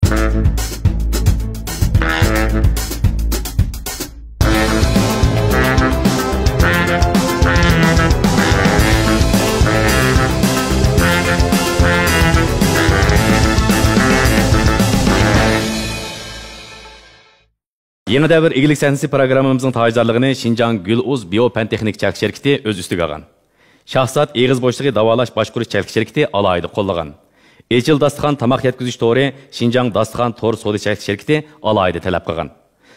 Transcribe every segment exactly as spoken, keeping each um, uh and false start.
يېڭى دەۋر ئىگىلىك سەھنىسى پىروگراممىمىزنىڭ تاجدارلىقىنى شىنجاڭ گۈل ئۇز بىيو پەن تېخنىك چەكلىك شىركىتى ئۆز ئۈستىگە ئالغان. شاھزات ئېغىز بوشلۇقى داۋالاش باشقۇرۇش چەكلىك شىركىتى ئالاھىدە قوللىغان. ئېچىل داستىخان تاماق يەتكۈزۈش تورى شىنجاڭ داستىخان تور سودا چەكلىك شىركىتى ئالاھىدە تەلەپ قىلغان.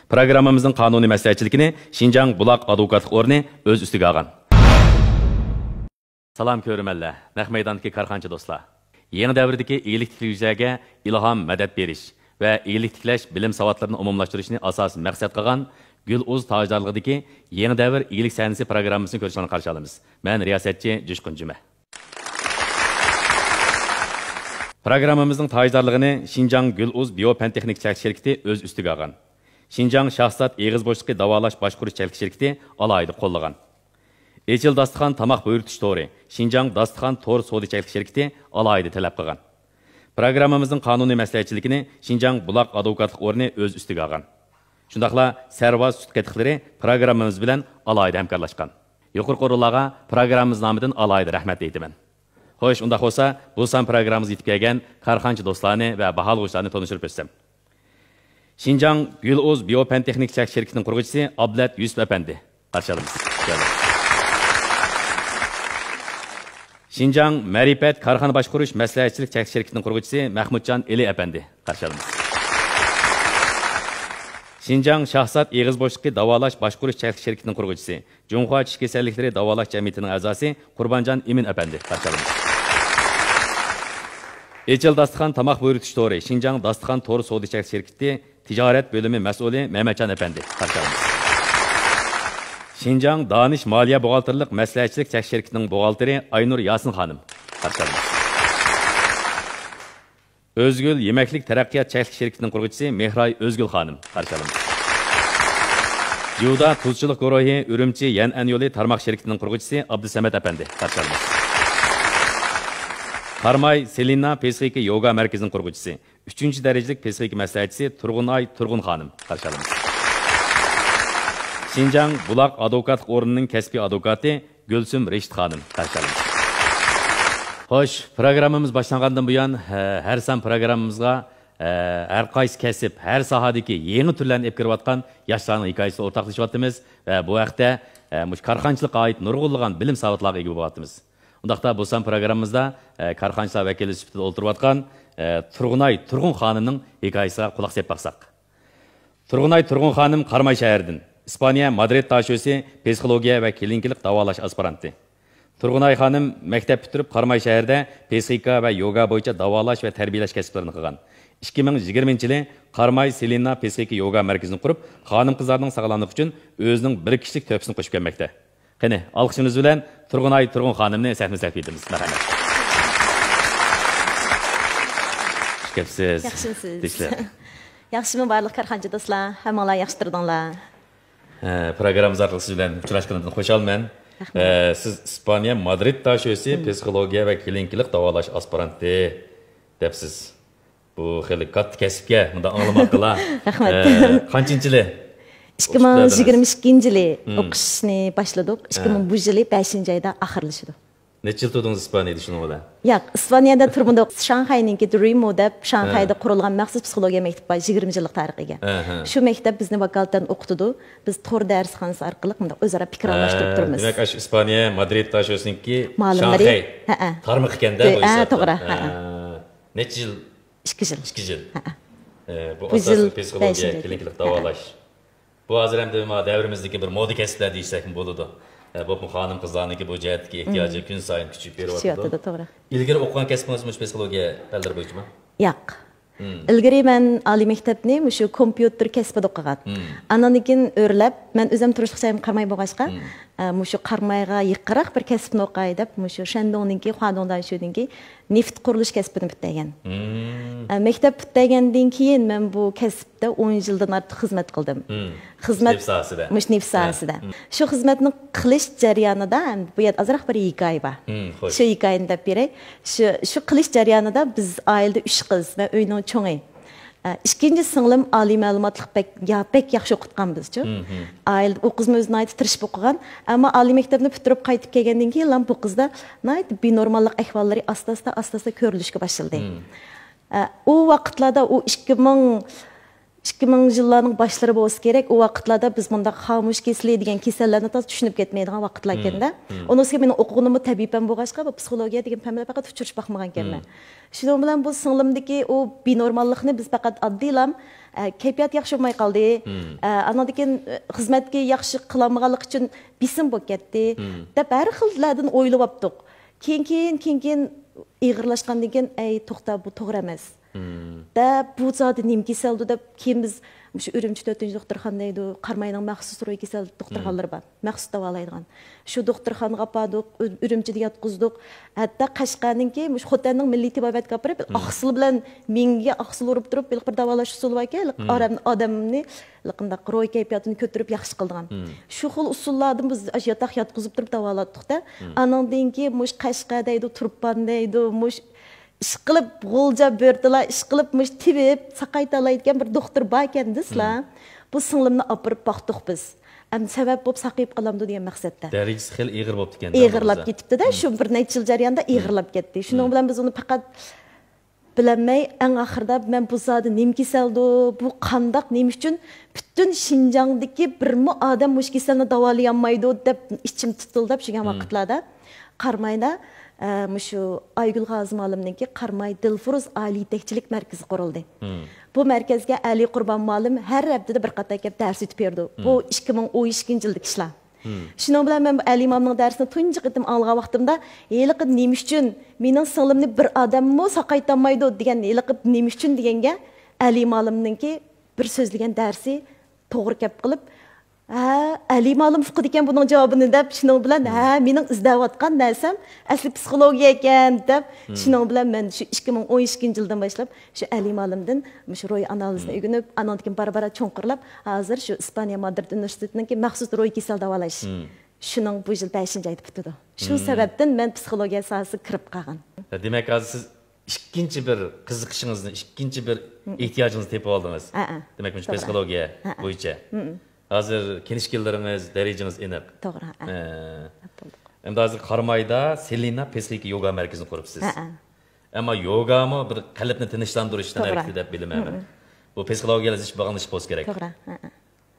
پىروگراممىمىزنىڭ قانۇنىي مەسلىھەتچىلىكىنى شىنجاڭ بۇلاق ئادۋوكاتلىق ئورنى ئۆز ئۈستىگە ئالغان. سالام كۆرۈرمەنلەر، نەق مەيداندىكى كارخانىچى دوستلار! يېڭى دەۋردىكى ئىگىلىك تىكلىگۈچىلەرگە ئىلھام، مەدەت بېرىش ۋە ئىگىلىك تىكلەش بىلىم ساۋاتلىرىنى ئومۇملاشتۇرۇشنى ئاساسىي مەقسەت قىلغان گۈل ئۇز تاجدارلىقىدىكى يېڭى دەۋر ئىگىلىك سەھنىسى پىروگراممىسىنى كۆرۈشۈڭلارنى قارشى ئالىمىز. مەن رىياسەتچى جۇشقۇن جۈمە. پىروگراممىمىزنىڭ تاجدارلىقىنى شىنجاڭ گۈل ئۇز بىيو پەن تېخنىك چەكلىك شىركىتى ئۆز ئۈستىگە ئالغان. شىنجاڭ شاھزات ئېغىز بوشلۇقى داۋالاش باشقۇرۇش چەكلىك شىركىتى ئالاھىدە قوللىغان. ئېچىل داستىخان تاماق بۇيرۇتۇش تورى شىنجاڭ داستىخان تور سودا چەكلىك شىركىتى ئالاھىدە تەلەپ قىلغان. پىروگراممىمىزنىڭ قانۇنىي مەسلىھەتچىلىكىنى شىنجاڭ بۇلاق ئادۋوكاتلىق ئورنى ئۆز ئۈستىگە ئالغان. شۇنداقلا سەرۋاز سۈت قېتىقلىرى پىروگراممىمىز بىلەن ئالاھىدە ھەمكارلاشقان. يۇقىرىقى ئورۇنلارغا پىروگراممىمىز نامىدىن ئالاھىدە رەھمەت ئېيتىمەن. خوش، ئۇنداق بولسا، بۇ سان پىروگراممىمىزغا يېتىپ كەلگەن كارخانىچى دوستلارنى ۋە باھالىغۇچىلارنى تونۇشتۇرۇپ ئۆتسەم. شىنجاڭ گۈل ئۇز بىيو پەن تېخنىك چەكلىك شىركىتىنىڭ قۇرغۇچىسى ئابلەت يۈسۈپ ئەپەندى. قارشى ئالىمىز. شىنجاڭ مەرىپەت كارخانا باشقۇرۇش مەسلىھەتچىلىك چەكلىك شىركىتىنىڭ قۇرغۇچىسى مەخمۇتجان ئېلى ئەپەندى. قارشى ئالىمىز. شىنجاڭ شاھزات ئېغىز بوشلۇقى داۋالاش باشقۇرۇش چەكلىك شىركىتىنىڭ قۇرغۇچىسى، جۇڭخۇا چىش كېسەللىكلىرى داۋالاش جەمئىيىتىنىڭ ئەزاسى قۇربانجان ئىمىن ئەپەندى. قارشى ئالىمىز. ئېچىل داستىخان تاماق بۇيرۇتۇش تورى شىنجاڭ داستىخان تور سودا چەكلىك شىركىتى تىجارەت بۆلۈمى مەسئۇلى مەمەتجان ئەپەندى. قارشى ئالىمىز. شىنجاڭ دانىش مالىيە بوغالتىرلىق مەسلىھەتچىلىك چەكلىك شىركىتىنىڭ بوغالتىرى ئاينۇر ياسىن خانىم. قارشى ئالىمىز. ئۆزگۈل يېمەكلىك تەرەققىيات چەكلىك شىركىتىنىڭ قۇرغۇچىسى مېھراي ئۆزگۈل خانىم. قارشى ئالىمىز. جۇدا تۇزچىلىق گۇرۇھى ئۈرۈمچى يەنئەن يولى تارماق شىركىتىنىڭ قۇرغۇچىسى ئابدۇسەمەت ئەپەندى. قارشى ئالىمىز. قاراماي سېلىنا پسىخىكا يوگا مەركىزىنىڭ قۇرغۇچىسى، ئۈچىنچى دەرىجىلىك پسىخىكا مەسلىھەتچىسى تۇرغۇنئاي تۇرغۇن خانىم. قارشى ئالىمىز. شىنجاڭ بۇلاق ئادۋوكاتلىق ئورنىنىڭ كەسپىي ئادۋوكاتى گۈلسۈم رېشىت خانىم. قارشى ئالىمىز. خوش، پىروگراممىمىز باشلانغاندىن بۇيان، ھە، ھەر سان پىروگراممىمىزغا، ھە، ھەر قايسى كەسىپ، ھەر ساھەدىكى يېڭى تۈرلەرنى ئېلىپ كىرىۋاتقان ياشلارنىڭ ھېكايىسىدە ئورتاقلىشىۋاتىمىز ۋە بۇ ھەقتە، ھە، مۇشۇ كارخانىچىلىققا ئائىت نۇرغۇنلىغان بىلىم ساۋاتلارغا ئىگە بولۇۋاتىمىز. ئۇنداقتا بۇ سان پىروگراممىمىزدا، ھە، كارخانىچىلار ۋەكىلى سۈپىتىدە ئولتۇرۇۋاتقان، ھە، تۇرغۇنئاي تۇرغۇن خانىمنىڭ ھېكايىسىغا قۇلاق سېلىپ باقساق. تۇرغۇنئاي تۇرغۇن خانىم قاراماي شەھىرىدىن، ئىسپانىيە مادرىد داشۆسى پسىخولوگىيە ۋە كلىنىكىلىق داۋالاش ئاسپىرانتى. تۇرغۇنئاي خانىم مەكتەپ پۈتتۈرۈپ، قاراماي شەھىرىدە پسىخىكا ۋە يوگا بويىچە داۋالاش ۋە تەربىيەلەش كەسىپلىرىنى قىلغان. ئىككى مىڭ يىگىرمىنچى يىلى قاراماي سېلىنا پسىخىكا يوگا مەركىزىنى قۇرۇپ، خانىم-قىزلارنىڭ ساغلاملىقى ئۈچۈن ئۆزىنىڭ بىر كىشىلىك تۆھپىسىنى قوشۇپ كەلمەكتە. قېنى، ئالقىشىمىز بىلەن تۇرغۇنئاي تۇرغۇن خانىمنى سەھنىمىزگە تەكلىپ ئېتىمىز. مەرھەمەت. خۇش كەپسىز. ياخشىمۇسىز؟ ياخشىمۇ بارلىق كارخانىچى دوستلار؟ ھەممىڭلار ياخشى تۇردۇڭلار؟ ھە، پروگراممىمىز ئارقىلىق سىز بىلەن ئۇچراشقىنىمدىن خۇشالمەن. رەھمەت. ھە، سىز ئىسپانىيە مادرىد داشۆسى پسىخولوگىيە ۋە كلىنىكىلىق داۋالاش ئاسپىرانتى دەپسىز. بۇ خېلى كاتتا كەسىپكەن، مۇنداق ئاڭلىماققىلا. رەھمەت. ئە، قانچىنچى يىلى؟ ئىككى مىڭ يىگىرمە ئىككىنچى يىلى ئوقۇشنى باشلىدۇق. ئىككى مىڭ بۇ يىلى بەشىنچى ئايدا ئاخىرلىشىدۇ. نەچچە يىل تۇردىڭىز ئىسپانىيەدە شۇنىڭ بىلەن؟ ياق، ئىسپانىيەدە تۇرمىدۇق. شاڭخەينىڭكى درىمو دەپ شاڭخەيدە قۇرۇلغان مەخسۇس پسىخولوگىيە مەكتىپى بار، يىگىرمە يىللىق تارىخقا ئىگە. شۇ مەكتەپ بىزنى ۋاكالىتەن ئوقۇتىدۇ. بىز تور دەرسخانىسى ئارقىلىق مۇنداق ئۆزئارا پىكىر ئالماشتۇرۇپ تۇرىمىز. دېمەك، ئاشۇ ئىسپانىيە مادرىد داشۆسىنىڭكى مۇئەللىملىرى، شاڭخەي تارمىقى ئىكەندە بۇ ھېسابتا. توغرا. نەچچە يىل؟ ئىككى يىل. ئىككى يىل. بۇ بۇ ئاساسەن يىل پسىخولوگىيە، بەشىنچى ئايدا. كلىنىكىلىق داۋالاش. بۇ ھازىر ئەمدى ما دەۋرىمىزدىكى بىر مودا كەسىپلەر دېيىشسەكمۇ بولىدۇ. بولۇپمۇ خانىم-قىزلارنىڭكى بۇ جەھەتتىكى ئېھتىياجى كۈن سايىن كۈچىيىپ بېرىۋاتىدۇ. كۈچىيىۋاتىدۇ، توغرا. ئىلگىرى ئوقۇغان كەسپىڭىز مۇشۇ پسىخولوگىيە پەنلىرى بويىچىمۇ؟ ياق. ئىلگىرى مەن ئالىي مەكتەپنى مۇشۇ كومپيۇتېر كەسپىدە ئوقۇغان. ئاندىن كېيىن ئۆرلەپ، مەن ئۆزۈم تۇرۇشلۇق جايىم قاراماي بولغاچقا، ئە، مۇشۇ قارامايغا يېقىنراق بىر كەسىپنى ئوقۇي دەپ، مۇشۇ شەندۇڭنىڭكى، خۇاندۇڭ دانشۇنىڭكى نېفىت قۇرۇلۇش كەسپىنى پۈتتۈرگەن. ئە، مەكتەپ پۈتتۈرگەندىن كېيىن مەن بۇ كەسىپتە ئون يىلدىن ئارتۇق خىزمەت قىلدىم. خىزمەت نېفىت ساھەسىدە. مۇشۇ نېفىت ساھەسىدە. شۇ خىزمەتنى قىلىش جەريانىدا، بۇ يەردە ئازراق بىر ھېكايە بار. شۇ ھېكايىنى دەپ بېرەي. شۇ، شۇ قىلىش جەريانىدا بىز ئائىلىدە ئۈچ قىز، مەن ئۆينىڭ چوڭى. ئىككىنچى سىڭلىم ئالىي مەلۇماتلىق، بەك، يا، بەك ياخشى ئوقۇتقان بىزچۇ. ئائىلىدە ئۇ قىزمۇ ئۆزى ناھايىتى تىرىشىپ ئوقۇغان. ئەمما ئالىي مەكتەپنى پۈتتۈرۈپ قايتىپ كەلگەندىن كېيىنلا بۇ قىزدا ناھايىتى بىنورماللىق ئەھۋاللىرى ئاستا-ئاستا، ئاستا-ئاستا كۆرۈلۈشكە باشلىدى. ئە، ئۇ ۋاقىتلاردا، ئۇ ئىككى مىڭ، ئىككى مىڭ يىللارنىڭ باشلىرى بولسا كېرەك، ئۇ ۋاقىتلاردا بىز مۇنداق خامۇش كېسىلى دېگەن كېسەللەرنى تازا چۈشىنىپ كەتمەيدىغان ۋاقىتلار ئىكەندە. ئۇنىڭ ئۈستىگە مېنىڭ ئوقۇغىنىممۇ تەبىب ھەم بولغاچقا، بۇ پسىخولوگىيە دېگەن پەن بىلەن پەقەت ئۇچرىشىپ باقمىغان ئىكەنمەن. شۇنىڭ بىلەن بۇ سىڭلىمدىكى ئۇ بىنورماللىقنى بىز پەقەت ئاددىيلا، ئە، كەيپىياتى ياخشى بولماي قالدى، ئە، ئانىڭدىن كېيىن، ئە، خىزمەتكە ياخشى قىلالمىغانلىقى ئۈچۈن بېسىم بولۇپ كەتتى، دەپ ھەر خىللاردىن ئويلىۋاپتۇق. كېيىن، كېيىن، كېيىن، كېيىن ئېغىرلاشقاندىن كېيىن، ئەي، توختا، بۇ توغرا ئەمەس. دەپ، بۇ زادى نېمە كېسەلدۇ دەپ، كېيىن بىز مۇشۇ ئۈرۈمچى تۆتىنچى دوختۇرخانا دەيدۇ، قاراماينىڭ مەخسۇس روھىي كېسەل دوختۇرخانىلىرى بار. مەخسۇس داۋالايدىغان. شۇ دوختۇرخانىغا ئاپاردۇق، ئۈ-، ئۈرۈمچىدە ياتقۇزدۇق. ھەتتا قەشقەرنىڭكى مۇشۇ خوتەننىڭ مىللىي تېبابەتكە ئاپىرىپ، ئاقسىل بىلەن مېڭىگە ئاقسىل ئۇرۇپ تۇرۇپ، ھېلىقى بىر داۋالاش ئۇسۇلى باركەن، ھېلىقى ئادەم-، ئادەمنى ھېلىقىنداق روھىي كەيپىياتىنى كۆتۈرۈپ ياخشى قىلىدىغان. شۇ خىل ئۇسۇللاردىن بىز ئاشۇ ياتاق ياتقۇزۇپ تۇرۇپ داۋالاتتۇق-دە. ئانىڭدىن كېيىن مۇشۇ قەشقەر دەيدۇ، تۇرپان دەيدۇ، مۇشۇ ئىشقىلىپ غۇلجا بۆرتىلا ئىشقىلىپ مۇشۇ تېۋىپ ساقايتالايدىكەن بىر دوختۇر باركەن دېسىلا، بۇ سىڭلىمنى ئاپىرىپ باقتۇق بىز. ئەمدى سەۋەب بولۇپ ساقىيىپ قالامدۇ دېگەن مەقسەتتە. دەرىجىسى خېلى ئېغىر بوپتىكەن-دە ئېغىرلاپ بۇ قىزدا. كېتىپتۇ-دە، شۇ بىر نەچچە يىل جەريانىدا ئېغىرلاپ كەتتى. شۇنىڭ بىلەن بىز ئۇنى پەقەت بىلەلمەي، ئەڭ ئاخىرىدا مەن بۇ زادى نېمە كېسەلدۇ، بۇ قانداق، نېمە ئۈچۈن پۈتۈن شىنجاڭدىكى بىرمۇ ئادەم مۇشۇ كېسەلنى داۋالىيالمايدۇ دەپ ئىچىم تۇتۇلداپ يۈرگەن ۋاقىتلاردا، قارامايدا، ئە، مۇشۇ ئايگۈل غازى مۇئەللىمنىڭكى قاراماي دىلفۇرۇز ئائىلە يېتەكچىلىك مەركىزى قۇرۇلدى. بۇ مەركەزگە ئەلى قۇربان مۇئەللىم ھەر ھەپتىدە بىر قېتىم كېلىپ دەرس ئۆتۈپ بېرىدۇ. بۇ ئىككى مىڭ ئون ئىككىنچى يىلدىكى ئىشلار. شۇنىڭ بىلەن مەن بۇ ئەلى ئىمامنىڭ دەرسىنى تۇنجى قېتىم ئاڭلىغان ۋاقتىمدا، ھېلىقى نېمە ئۈچۈن مېنىڭ سىڭلىمنى بىر ئادەممۇ ساقايتالمايدۇ دېگەن ھېلىقى نېمە ئۈچۈن دېگەنگە ئەلى ئىمامنىڭكى بىر سۆزلىگەن دەرسى توغرا كەپ قىلىپ، ھە، ئەلى ئىمام ئۇقىدىكەن بۇنىڭ جاۋابىنى دەپ، شۇنىڭ بىلەن، ھە، مېنىڭ ئىزدەۋاتقان نەرسەم ئەسلى پسىخولوگىيە ئىكەن دەپ، شۇنىڭ بىلەن مەن شۇ ئىككى مىڭ ئون ئىككىنچى يىلدىن باشلاپ شۇ ئەلى ئىمامدىن مۇشۇ روھىي ئانالىزنى ئۆگىنىپ، ئانىڭدىن كېيىن بارا-بارا چوڭقۇرلاپ، ھازىر شۇ ئىسپانىيە مادرىد ئۇنىۋېرسىتېتىنىڭكى مەخسۇس روھىي كېسەل داۋالاش. شۇنىڭ بۇ يىل بەشىنچى ئايدا پۈتىدۇ. شۇ سەۋەبتىن مەن پسىخولوگىيە ساھەسىگە كىرىپ قالغان. دېمەك، ھازىر سىز ئىككىنچى بىر قىزىقىشىڭىزنى، ئىككىنچى بىر ئېھتىياجىڭىزنى تېپىپ ئالدىڭىز. ھەئە. دېمەك، مۇشۇ توغرا. پسىخولوگىيە ھەئە. بويىچە. ھازىر كېلىشكەنلىرىڭىز، دەرىجىڭىز ئېنىق. توغرا، ھەئە. ئە. بولدۇق. ئەمدى ھازىر قارامايدا سېلىنا پسىخىكا يوگا مەركىزىنى قۇرۇپسىز. ھەئە. ئەمما يوگامۇ بىر قەلبنى تىنچلاندۇرۇشتىن توغرا. ھەرىكىتى دەپ بىلىمەن مەن. بۇ پسىخولوگىيە بىلەن زىچ باغلىنىشلىق بولسا كېرەك. توغرا. ھەئە.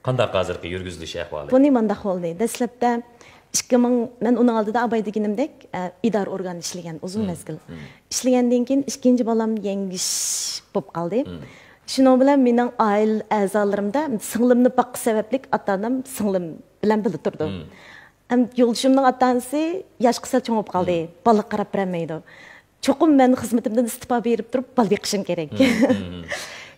قانداق ھازىرقى يۈرگۈزۈلۈش ئەھۋالى؟ بۇنى مانداق بولدى. دەسلەپتە ئىككى مىڭ، مەن ئۇنىڭ ئالدىدا ئاباي دېگىنىمدەك، ئە، ئىدارە ئورگانىدا ئىشلىگەن ئۇزۇن مەزگىل. ئىشلىگەندىن كېيىن ئىككىنچى بالام يەڭگىش بولۇپ قالدى. شۇنىڭ بىلەن مېنىڭ ئائىلە ئەزالىرىمدا سىڭلىمنى باققۇچى سەۋەبلىك ئاتا-ئانام سىڭلىم بىلەن بىللە تۇرىدۇ. ئەمدى يولدىشىمنىڭ ئاتا-ئانىسى ياشقا سەل چوڭىيىپ قالدى. بالىغا قاراپ بېرەلمەيدۇ. چوقۇم مەن خىزمىتىمدىن ئىستېپا بېرىپ تۇرۇپ بالا بېقىشىم كېرەك.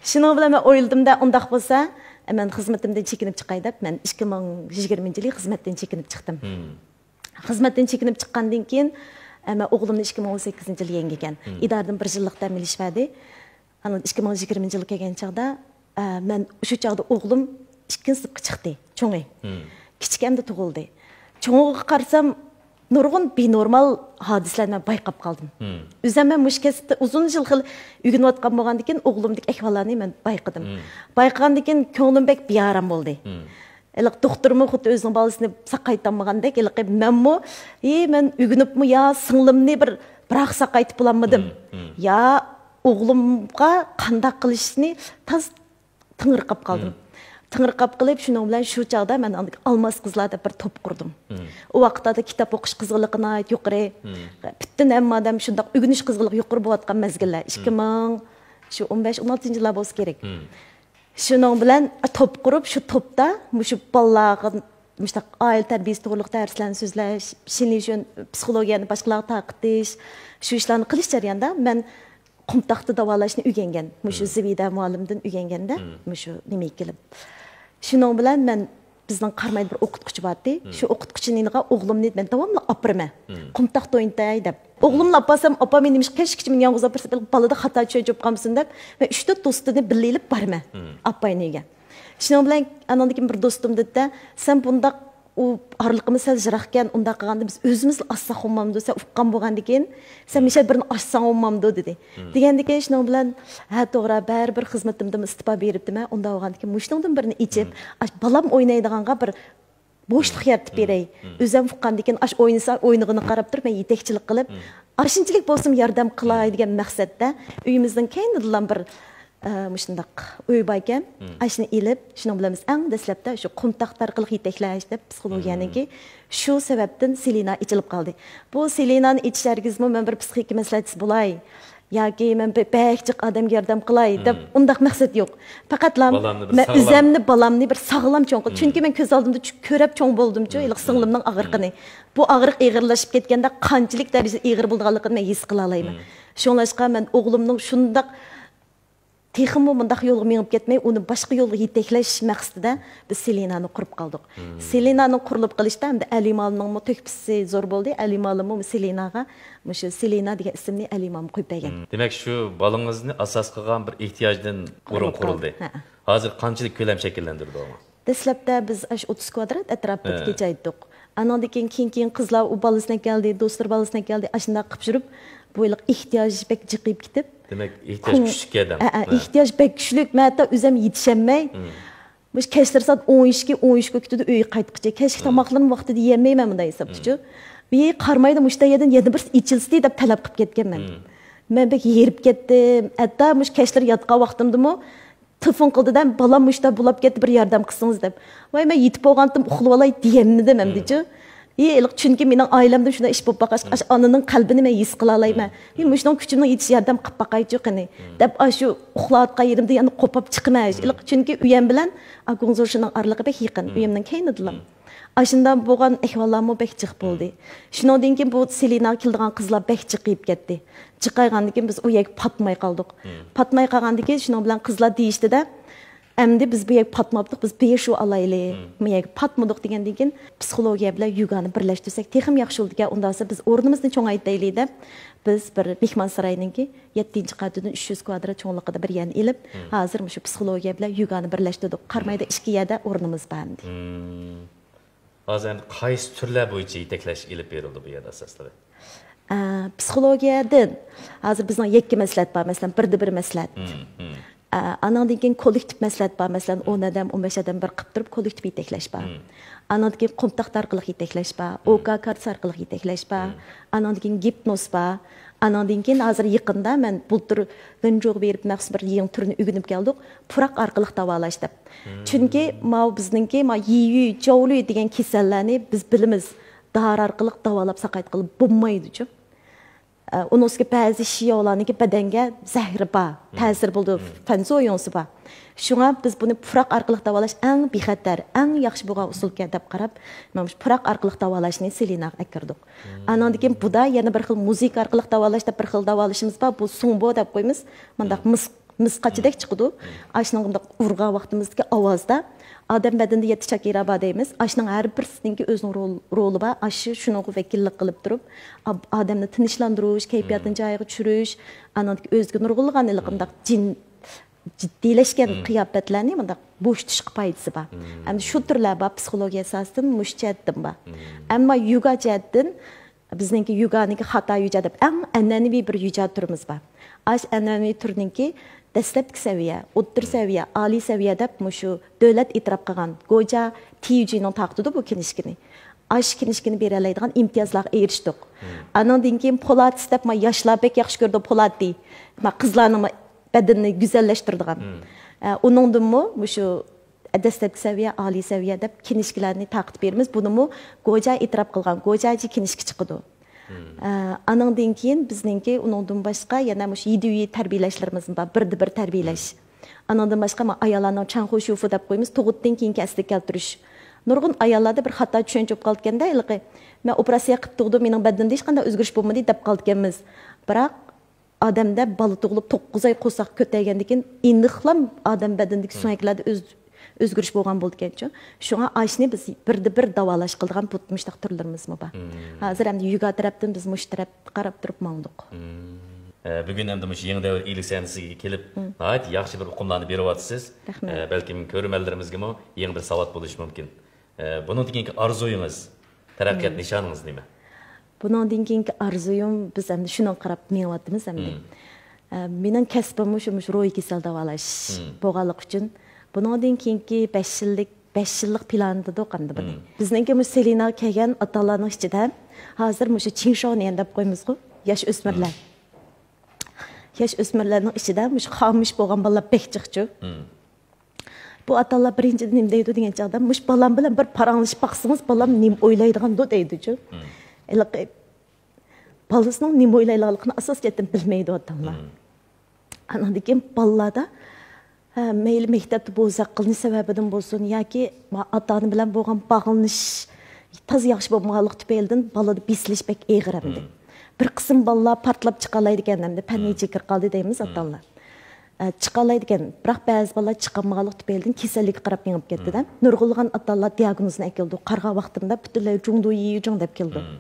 شۇنىڭ بىلەن مەن ئويلىدىم-دە، ئۇنداق بولسا، مەن خىزمىتىمدىن چېكىنىپ چىقاي دەپ، مەن ئىككى مىڭ يىگىرمىنچى يىلى خىزمەتتىن چېكىنىپ چىقتىم. خىزمەتتىن چېكىنىپ چىققاندىن كېيىن، مەن ئوغلۇمنى ئىككى مىڭ ئون سەككىزىنچى يىلى يەڭگىگەن. ئىدارىدىن بىر يىللىق دەم ئېلىش بەردى. ئاندىن ئىككى مىڭ يىگىرمىنچى يىلغا كەلگەن چاغدا، ئە، مەن شۇ چاغدا ئوغلۇم ئىككىنچى سىنىپقا چىقتى، چوڭى. كىچىكى ئەمدى تۇغۇلدى. چوڭىغا قارىسام، نۇرغۇن بىنورمال ھادىسىلەرنى مەن بايقاپ قالدىم. ئۆزۈم مەن مۇشۇ كەسىپتە ئۇزۇن يىل خېلى ئۆگىنىۋاتقان بولغاندىكىن، ئوغلۇمدىكى ئەھۋاللارنى مەن بايقىدىم. بايقىغاندىن كېيىن كۆڭلۈم بەك بىئارام بولدى. ھېلىقى دوختۇرمۇ خۇددى ئۆزىنىڭ بالىسىنى ساقايتالمىغاندەك، ھېلىقى مەنمۇ، ئى، مەن ئۆگىنىپمۇ يا سىڭلىمنى بىر، بىراق ساقايتىپ بولالمىدىم. يا ئوغلۇمغا قانداق قىلىشنى تاز تىڭرىقاپ قالدىم. تىڭرىقاپ قېلىپ، شۇنىڭ بىلەن شۇ چاغدا مەن ئالماس قىزلار دەپ بىر توپ قۇردۇم. ئۇ ۋاقىتلاردا كىتاب ئوقۇش قىزغىنلىقى ناھايىتى يۇقىرى. پۈتۈن ھەممە ئادەم شۇنداق ئۆگىنىش قىزغىنلىقى يۇقىرى بولۇۋاتقان مەزگىللەر. ئىككى مىڭ، شۇ ئون بەش، ئون ئالتىنچى يىللار بولسا كېرەك. شۇنىڭ بىلەن توپ قۇرۇپ، شۇ توپتا مۇشۇ بالىلارغا مۇشۇنداق ئائىلە تەربىيەسى توغرىلىق دەرسلەرنى سۆزلەش، شىنلىشۈن پسىخولوگىيەنى باشقىلارغا تارقىتىش، شۇ ئىشلارنى قىلىش جەريانىدا مەن قۇمتاقتا داۋالاشنى ئۆگەنگەن. مۇشۇ زىبىدە مۇئەللىمدىن ئۆگەنگەندە، مۇشۇ نېمىگە كېلىپ. شۇنىڭ بىلەن مەن، بىزنىڭ قارامايدا بىر ئوقۇتقۇچى بارتى. شۇ ئوقۇتقۇچىنىڭ يېنىغا ئوغلۇمنى مەن داۋاملىق ئاپىرىمەن. قۇمتاقتا ئوينىتاي دەپ. ئوغلۇمنى ئاپارسام، ئاپام مېنى نېمىشقا كەچكىچە مېنى يالغۇز ئاپىرىسا، بالىدا خاتا چۈشەنچە بولۇپ قالمىسۇن دەپ، مەن ئۈچ تۆت دوستىنى بىللە ئېلىپ بارىمەن. ئاپاينىڭ ئۆيىگە. شۇنىڭ بىلەن ئانىڭدىن كېيىن بىر دوستۇم دېدى، سەن بۇنداق ئۇ ئارىلىقىمىز سەل يىراقكەن، ئۇنداق قىلغاندا بىز ئۆزىمىزلا ئاچساق بولمامدۇ؟ سەن ئۇققان بولغاندىكىن، سەن مىشەل بىرنى ئاچساڭ بولمامدۇ؟ دېدى. دېگەندىكىن شۇنىڭ بىلەن، ھە، توغرا، بەرىبىر خىزمىتىمدىن ئىستېپا بېرىپتىمەن، ئۇنداق بولغاندىكىن مۇشۇنىڭدىن بىرنى ئېچىپ، ئاش بالام ئوينايدىغانغا بىر بوشلۇق يارىتىپ بېرەي. ئۆزۈم ئۇققاندىكىن ئاش ئوينىسا، ئوينىغىنىغا قاراپ تۇرۇپ مەن يېتەكچىلىك قىلىپ، ئاشۇنچىلىك بولسىمۇ ياردەم قىلاي دېگەن مەقسەتتە ئۆيىمىزنىڭ كەينىدىلا بىر، ئە، مۇشۇنداق ئۆي باركەن. ئاشۇنى ئېلىپ، شۇنىڭ بىلەن بىز ئەڭ دەسلەپتە شۇ قۇم تاختا ئارقىلىق يېتەكلەش دەپ پسىخولوگىيەنىڭكى شۇ سەۋەبتىن سېلىنا ئېچىلىپ قالدى. بۇ سېلىنانى ئېچىش ھەرگىزمۇ مەن بىر پسىخىكا مەسلىھەتچىسى بولاي ياكى مەن بە-، بەك جىق ئادەمگە ياردەم قىلاي دەپ ئۇنداق مەقسەت يوق. پەقەتلا مەن ئۆزەمنى، بالامنى بىر ساغلام چوڭ قىل-، چۈنكى مەن كۆز ئالدىمدا چۈ-، كۆرەپ چوڭ بولدۇمچۇ، ھېلىقى سىڭلىمنىڭ ئاغرىقىنى. بۇ ئاغرىق ئېغىرلىشىپ كەتكەندە قانچىلىك دەرىجىدە ئېغىر بولىدىغانلىقىنى مەن ھېس قىلالايمەن. شۇڭلاشقا مەن ئوغلۇمنىڭ شۇنداق تېخىمۇ مۇنداق يولغا مېڭىپ كەتمەي، ئۇنى باشقا يولغا يېتەكلەش مەقسىتىدە بىز سېلىنانى قۇرۇپ قالدۇق. سېلىنانىڭ قۇرۇلۇپ قېلىشتا ئەمدى ئەلىم ئالىمنىڭمۇ تۆھپىسى زور بولدى. ئەلىم ئالىممۇ سېلىناغا مۇشۇ سېلىنا دېگەن ئىسىمنى ئەلىم ئالىم قويۇپ بەرگەن. دېمەك، شۇ بالىڭىزنى ئاساس قىلغان بىر ئېھتىياجدىن ئورۇن قۇرۇلدى. ھە. ھازىر قانچىلىك كۆلەم شەكىللەندۈردى ئۇ؟ دەسلەپتە بىز ئاشۇ ئوتتۇز كۋادرات ئەتراپىدىكى جايدا ئىدۇق. ئانىڭدىن كېيىن، كېيىن، كېيىن قىزلار ئۇ بالىسىنى ئەكەلدى، دوستلىرى بالىسىنى ئەكەلدى، ئاشۇنداق قىلىپ يۈرۈپ، بۇ ھېلىقى ئېھتىياج بەك جىقىيىپ كېتىپ، دېمەك، ئېھتىياج كۈچلۈككەن ئادەم. ھە، ھە، ئېھتىياج بەك كۈچلۈك. مەن ھەتتا ئۆزۈم يېتىشەلمەي، مۇشۇ كەچلىرى سائەت ئون ئىككى، ئون ئۈچكە كېتىدۇ ئۆيگە قايتقۇچە. كەچلىك تاماقلىرىمۇ ۋاقتىدا يېيەلمەيمەن مۇنداق ھېسابتىچۇ. ۋى قارىمايدۇ، مۇشۇ يەردىن يەنە بىرسى ئېچىلسىتى دەپ تەلەپ قىلىپ كەتكەنمەن. مەن بەك ھېرىپ كەتتىم. ھەتتا مۇشۇ كەچلىرى ياتقان ۋاقتىمدىمۇ تېلېفون قىلدىدا، بالام مۇشۇنداق بولاپ كەتتى، بىر ياردەم قىلسىڭىز دەپ. ۋاي، مەن يېتىپ بولغانتىم، ئۇخلىۋالاي دېيەلمىدىم ئەمدىچۇ. ھېلىقى، چۈنكى مېنىڭ ئائىلەمدە شۇنداق ئىش بولۇپ باققاچقا، ئاشۇ ئانىنىڭ قەلبىنى مەن ھېس قىلالايمەن. ھېي، مۇشۇنىڭ كۈچۈمنىڭ يېتىشىچە ياردەم قىلىپ باقايچۇ قېنى، دەپ ئاشۇ ئۇخلاۋاتقان يېرىمدە يەنە قوپۇپ چىقىمەن. ھېلىقى، چۈنكى ئۆيەم بىلەن ئاكۇڭزورشىنىڭ ئارىلىقى بەك يېقىن، ئۆيۈمنىڭ كەينىدىلا. ئاشۇنداق بولغان ئەھۋاللارمۇ بەك جىق بولدى. شۇنىڭدىن كېيىن بۇ سېلىناغا كېلىدىغان قىزلار بەك جىقىيىپ كەتتى. جىقايغاندىن كېيىن بىز ئۇ يەرگە پاتماي قالدۇق. پاتماي قالغاندىن كېيىن شۇنىڭ بىلەن قىزلار دېيىشتىدە، ئەمدى بىز بۇ يەرگە پاتماپتۇق، بىز بىر شۇ ئالايلى، بۇ يەرگە پاتمىدۇق دېگەندىن كېيىن پسىخولوگىيە بىلەن يوگانى بىرلەشتۈرسەك تېخىمۇ ياخشى بولىدىكەن، ئۇنداق بولسا بىز ئورنىمىزنى چوڭايتايلى دەپ، بىز بىر مېھمانساراينىڭكى يەتتىنچى قاتىدىن ئۈچ يۈز كۋادرات چوڭلۇقىدا بىر يەرنى ئېلىپ، ھازىر مۇشۇ پسىخولوگىيە بىلەن يوگانى بىرلەشتۈردۇق. قارامايدا ئىككى يەردە ئورنىمىز بار ئەمدى. ھازىر ئەمدى قايسى تۈرلەر بويىچە يېتەكلەش ئېلىپ بېرىلىدۇ بۇ يەردە ئاساسلىقى؟ ئە، پسىخولوگىيەدىن ھازىر بىزنىڭ يەككە مەسلىھەت بار، مەسىلەن، بىردە بىر مەسلىھەت. ئە، ئانىڭدىن كېيىن كوللېكتىپ مەسلىھەت بار، مەسىلەن، ئون ئادەم، ئون بەش ئادەم بىر قىلىپ تۇرۇپ كوللېكتىپ يېتەكلەش بار. ئانىڭدىن كېيىن قۇم تاختا ئارقىلىق يېتەكلەش بار، ئوكا كارتىسى ئارقىلىق يېتەكلەش بار. ئانىڭدىن كېيىن گىپنوز بار. ئانىڭدىن كېيىن ھازىر يېقىندا مەن بۇلتۇر ۋېنجۇغا بېرىپ مەخسۇس بىر يېڭى تۈرنى ئۆگىنىپ كەلدۇق، پۇراق ئارقىلىق داۋالاش دەپ. چۈنكى ماۋۇ بىزنىڭكى ما يىيۈ جاۋلۈ دېگەن كېسەللەرنى بىز بىلىمىز، دارى ئارقىلىق داۋالاپ ساقايتقىلى بولمايدۇچۇ. ئە، ئۇنىڭ ئۈستىگە بەزى شىياۋلارنىڭكى بەدەنگە زەھىرى بار، تەسىرى بولىدۇ، فەنزويۇڭسى بار. شۇڭا بىز بۇنى پۇراق ئارقىلىق داۋالاش ئەڭ بىخەتەر، ئەڭ ياخشى بولغان ئۇسۇلكەن دەپ قاراپ، مانا مۇشۇ پۇراق ئارقىلىق داۋالاشنى سېلىناغا ئەكىردۇق. ئانىڭدىن كېيىن بۇدا يەنە بىر خىل مۇزىكا ئارقىلىق داۋالاش دەپ بىر خىل داۋالىشىمىز بار. بۇ سۇڭبو دەپ قويىمىز. مۇنداق مىس، مىس قاچىدەك چىقىدۇ. ئاشۇنىڭ بۇنداق ئۇرغان ۋاقتىمىزدىكى ئاۋازدا ئادەم بەدىنىدە يەتتە چاكرا بار دەيمىز. ئاشۇنىڭ ھەر بىرسىنىڭكى ئۆزىنىڭ رول-، رولى بار. ئاشۇ شۇنىڭغا ۋەكىللىك قىلىپ تۇرۇپ، ئاب-، ئادەمنى تىنچلاندۇرۇش، كەيپىياتىنى جايىغا چۈشۈرۈش، ئانىڭدىكى ئۆزىگە نۇرغۇنلىغان ھېلىقى مۇنداق جىن جىددىيلەشكەن قىياپەتلەرنى مۇنداق بوشىتىشقا پايدىسى بار. ئەمدى شۇ تۈرلەر بار، پسىخولوگىيە ئاساسىدىن مۇشۇ جەھەتتىن بار. ئەمما يوگا جەھەتتىن بىزنىڭكى يوگانىڭكى خاتا يوجا دەپ ئەڭ ئەنئەنىۋى بىر يوجا تۈرىمىز بار. ئاشۇ ئەنئەنىۋى تۈرنىڭكى دەسلەپكى سەۋىيە، ئوتتۇرا سەۋىيە، ئالىي سەۋىيە دەپ مۇشۇ دۆلەت ئېتىراپ قىلغان گوجا تىيۇجىنىڭ تارقىتىدۇ بۇ كىنىشكىنى. ئاشۇ كىنىشكىنى بېرەلەيدىغان ئىمتىيازلارغا ئېرىشتۇق. ئانىڭدىن كېيىن پولاتىس دەپ، ما ياشلار بەك ياخشى كۆرىدۇ پولاتى. ما قىزلارنىڭ ما بەدىنىنى گۈزەللەشتۈرىدىغان. ئە، ئۇنىڭدىنمۇ مۇشۇ دەسلەپكى سەۋىيە، ئالىي سەۋىيە دەپ كىنىشكىلەرنى تارقىتىپ بېرىمىز. بۇنىمۇ گوجا ئېتىراپ قىلغان، گوجاجى كىنىشكا چىقىدۇ. ئە، ئانىڭدىن كېيىن بىزنىڭكى ئۇنىڭدىن باشقا يەنە مۇشۇ يىدۈي تەربىيەلەشلىرىمىز بار، بىردە بىر تەربىيەلەش. ئانىڭدىن باشقا ما ئاياللارنىڭ چاڭخۇ شۇفۇ دەپ قويىمىز، تۇغۇتتىن كېيىنكى ئەسلىگە كەلتۈرۈش. نۇرغۇن ئاياللاردا بىر خاتا چۈشەنچە بولۇپ قالىدىكەندە، ھېلىقى، مەن ئوپېراتسىيە قىلىپ تۇغدۇم، مېنىڭ بەدىنىمدە ھېچقانداق ئۆزگىرىش بولمىدى دەپ قالىدىكەنمىز. بىراق، ئادەمدە بالا تۇغۇلۇپ توققۇز ئاي قورساق كۆتەرگەندىن كېيىن ئېنىقلام ئادەم بەدىنىدىكى سۆڭەكلەردە ئۆز-، ئۆزگىرىش بولغان بولىدىكەنچۇ. شۇڭا ئاشنى بىز بىردە بىر داۋالاش قىلىدىغان بۇ مۇشتاق تۈرلىرىمىزمۇ بار. ھازىر ئەمدى يوگا تەرەپتىن بىز مۇشۇ تەرەپكە قاراپ تۇرۇپ ماڭدۇق. ئە، بۈگۈن ئەمدى مۇشۇ يېڭى دەۋر ئىگىلىك سەھنىسىگە كېلىپ، ناھايىتى ياخشى بىر ئۇقۇملارنى بېرىۋاتىسىز. رەھمەت. ئە، بەلكىم كۆرۈرمەنلىرىمىزگىمۇ يېڭى بىر ساۋات بولۇشى مۇمكىن. ئە، بۇنىڭدىن كېيىنكى ئارزۇيىڭىز، تەرەققىيات نىشانىڭىز نېمە؟ بۇنىڭدىن كېيىنكى ئارزۇيۇم، بىز ئەمدى شۇنىڭغا قاراپ مېڭىۋاتىمىز ئەمدى. مم. ئە، مېنىڭ كەسپىم مۇشۇ، مۇشۇ روھىي كېسەل داۋالاش مم. بولغانلىقى ئۈچۈن، بۇنىڭدىن كېيىنكى بەش يىللىق، بەش يىللىق پىلان دېدۇق ئەمدى بۇنى. مم. بىزنىڭكى مۇشۇ سېلىناغا كەلگەن ئاتا-ئانىلارنىڭ ئىچىدە ھازىر مۇشۇ چىڭشاۋنيەن دەپ قويىمىزغۇ، ياش ئۆسمۈرلەر. مم. ياش ئۆسمۈرلەرنىڭ ئىچىدە مۇشۇ خامۇش بولغان بالىلار بەك جىقچۇ. مم. بۇ ئاتا-ئانىلار بىرىنچىدىن نېمە دەيدۇ دېگەن چاغدا، مۇشۇ بالام بىلەن بىر پاراڭلىشىپ باقسىڭىز، بالام نېمە ئويلايدىغاندۇ دەيدۇچۇ. مم. ھېلىقى بالىسىنىڭ نېمە ئويلايدىغانلىقىنى ئاساسىي جەھەتتىن بىلمەيدۇ ئاتا-ئانىلار. مم. ئانىڭدىن كېيىن بالىلاردا، ھە، مەيلى مەكتەپتە بوزەك قىلىنىش سەۋەبىدىن بولسۇن ياكى ئاتا-ئانا بىلەن بولغان باغلىنىش تازا ياخشى بولمىغانلىقى تۈپەيلىدىن بالىدا بېسىلىش بەك ئېغىر ئەمدى. مم. بىر قىسىم بالىلار پارتلاپ چىقالايدىكەن ئەمدى، پەننىي مم. چېكىر قالدى دەيمىز مم. ئاتا-ئانىلار. ئە، چىقالايدىكەن، بىراق بەزى بالىلار چىقالمىغانلىقى تۈپەيلىدىن كېسەللىككە قاراپ مېڭىپ كەتتىدە. مم. نۇرغۇنلىغان ئاتا-ئانىلار دىياگنوزنى ئەكېلىدۇ. قارىغان ۋاقتىمدا پۈتۈنلەي جۇڭدۇ يىجۇڭ دەپ كېلىدۇ. مم.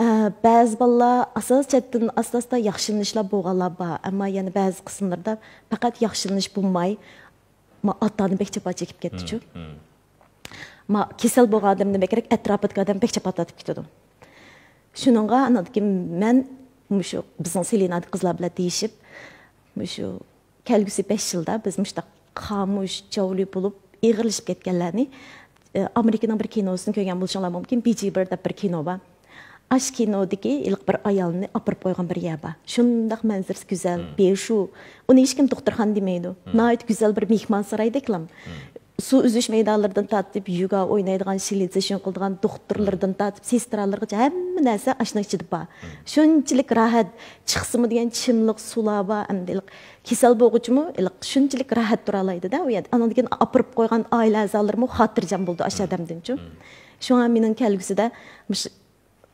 ئە، بەزى بالىلار ئاساسىي جەھەتتىن ئاستا-ئاستا ياخشىلىنىشلار بولغانلار بار، ئەمما يەنە بەزى قىسىملىرىدا پەقەت ياخشىلىنىش بولماي، ما ئاتا-ئانا بەك جاپا چېكىپ كەتتىچۇ. مم، مم. ما كېسەل بولغان ئادەمدىن بەكرەك ئەتراپىدىكى ئادەم بەك جاپا تارتىپ كېتىدۇ. شۇنىڭغا ئانىڭدىكى مەن مۇشۇ بىزنىڭ سېلىنادىكى قىزلار بىلەن دېيىشىپ، مۇشۇ كەلگۈسى بەش يىلدا بىز مۇشۇنداق خامۇش، جاۋلى بولۇپ ئېغىرلىشىپ كەتكەنلەرنى، ئە، ئامېرىكىنىڭ بىر كىنوسىنى كۆرگەن بولۇشۇڭلار مۇمكىن، بىجى بىر دەپ بىر كىنو بار. ئاشۇ كىنودىكى ھېلىقى بىر ئايالنى ئاپىرىپ قويغان بىر يەر بار. شۇنداق مەنزىرىسى گۈزەل، مم. بىشۇ. ئۇنى ھېچكىم دوختۇرخانا دېمەيدۇ. مم. ناھايىتى گۈزەل بىر مېھمانسارايدەكلا. مم. سۇ ئۈزۈش مەيدانلىرىدىن تارتىپ، يوگا ئوينايدىغان، شىلىتسېشىن قىلىدىغان دوختۇرلىرىدىن تارتىپ، سېسترالىرغىچە ھەممە نەرسە ئاشۇنىڭ ئىچىدە بار. مم. شۇنچىلىك راھەت، چىقسىمۇ دېگەن چىملىق سۇلار بار، ئەمدى ھېلىقى كېسەل بولغۇچىمۇ ھېلىقى شۇنچىلىك راھەت تۇرالايدۇ-دە ئۇ يەردە. ئانىڭدىن كېيىن ئاپىرىپ قويغان ئائىلە ئەزالىرىمۇ خاتىرجەم بولىدۇ ئاشۇ ئادەمدىنچۇ. مم. شۇڭا مېنىڭ كەلگۈسىدە مۇشۇ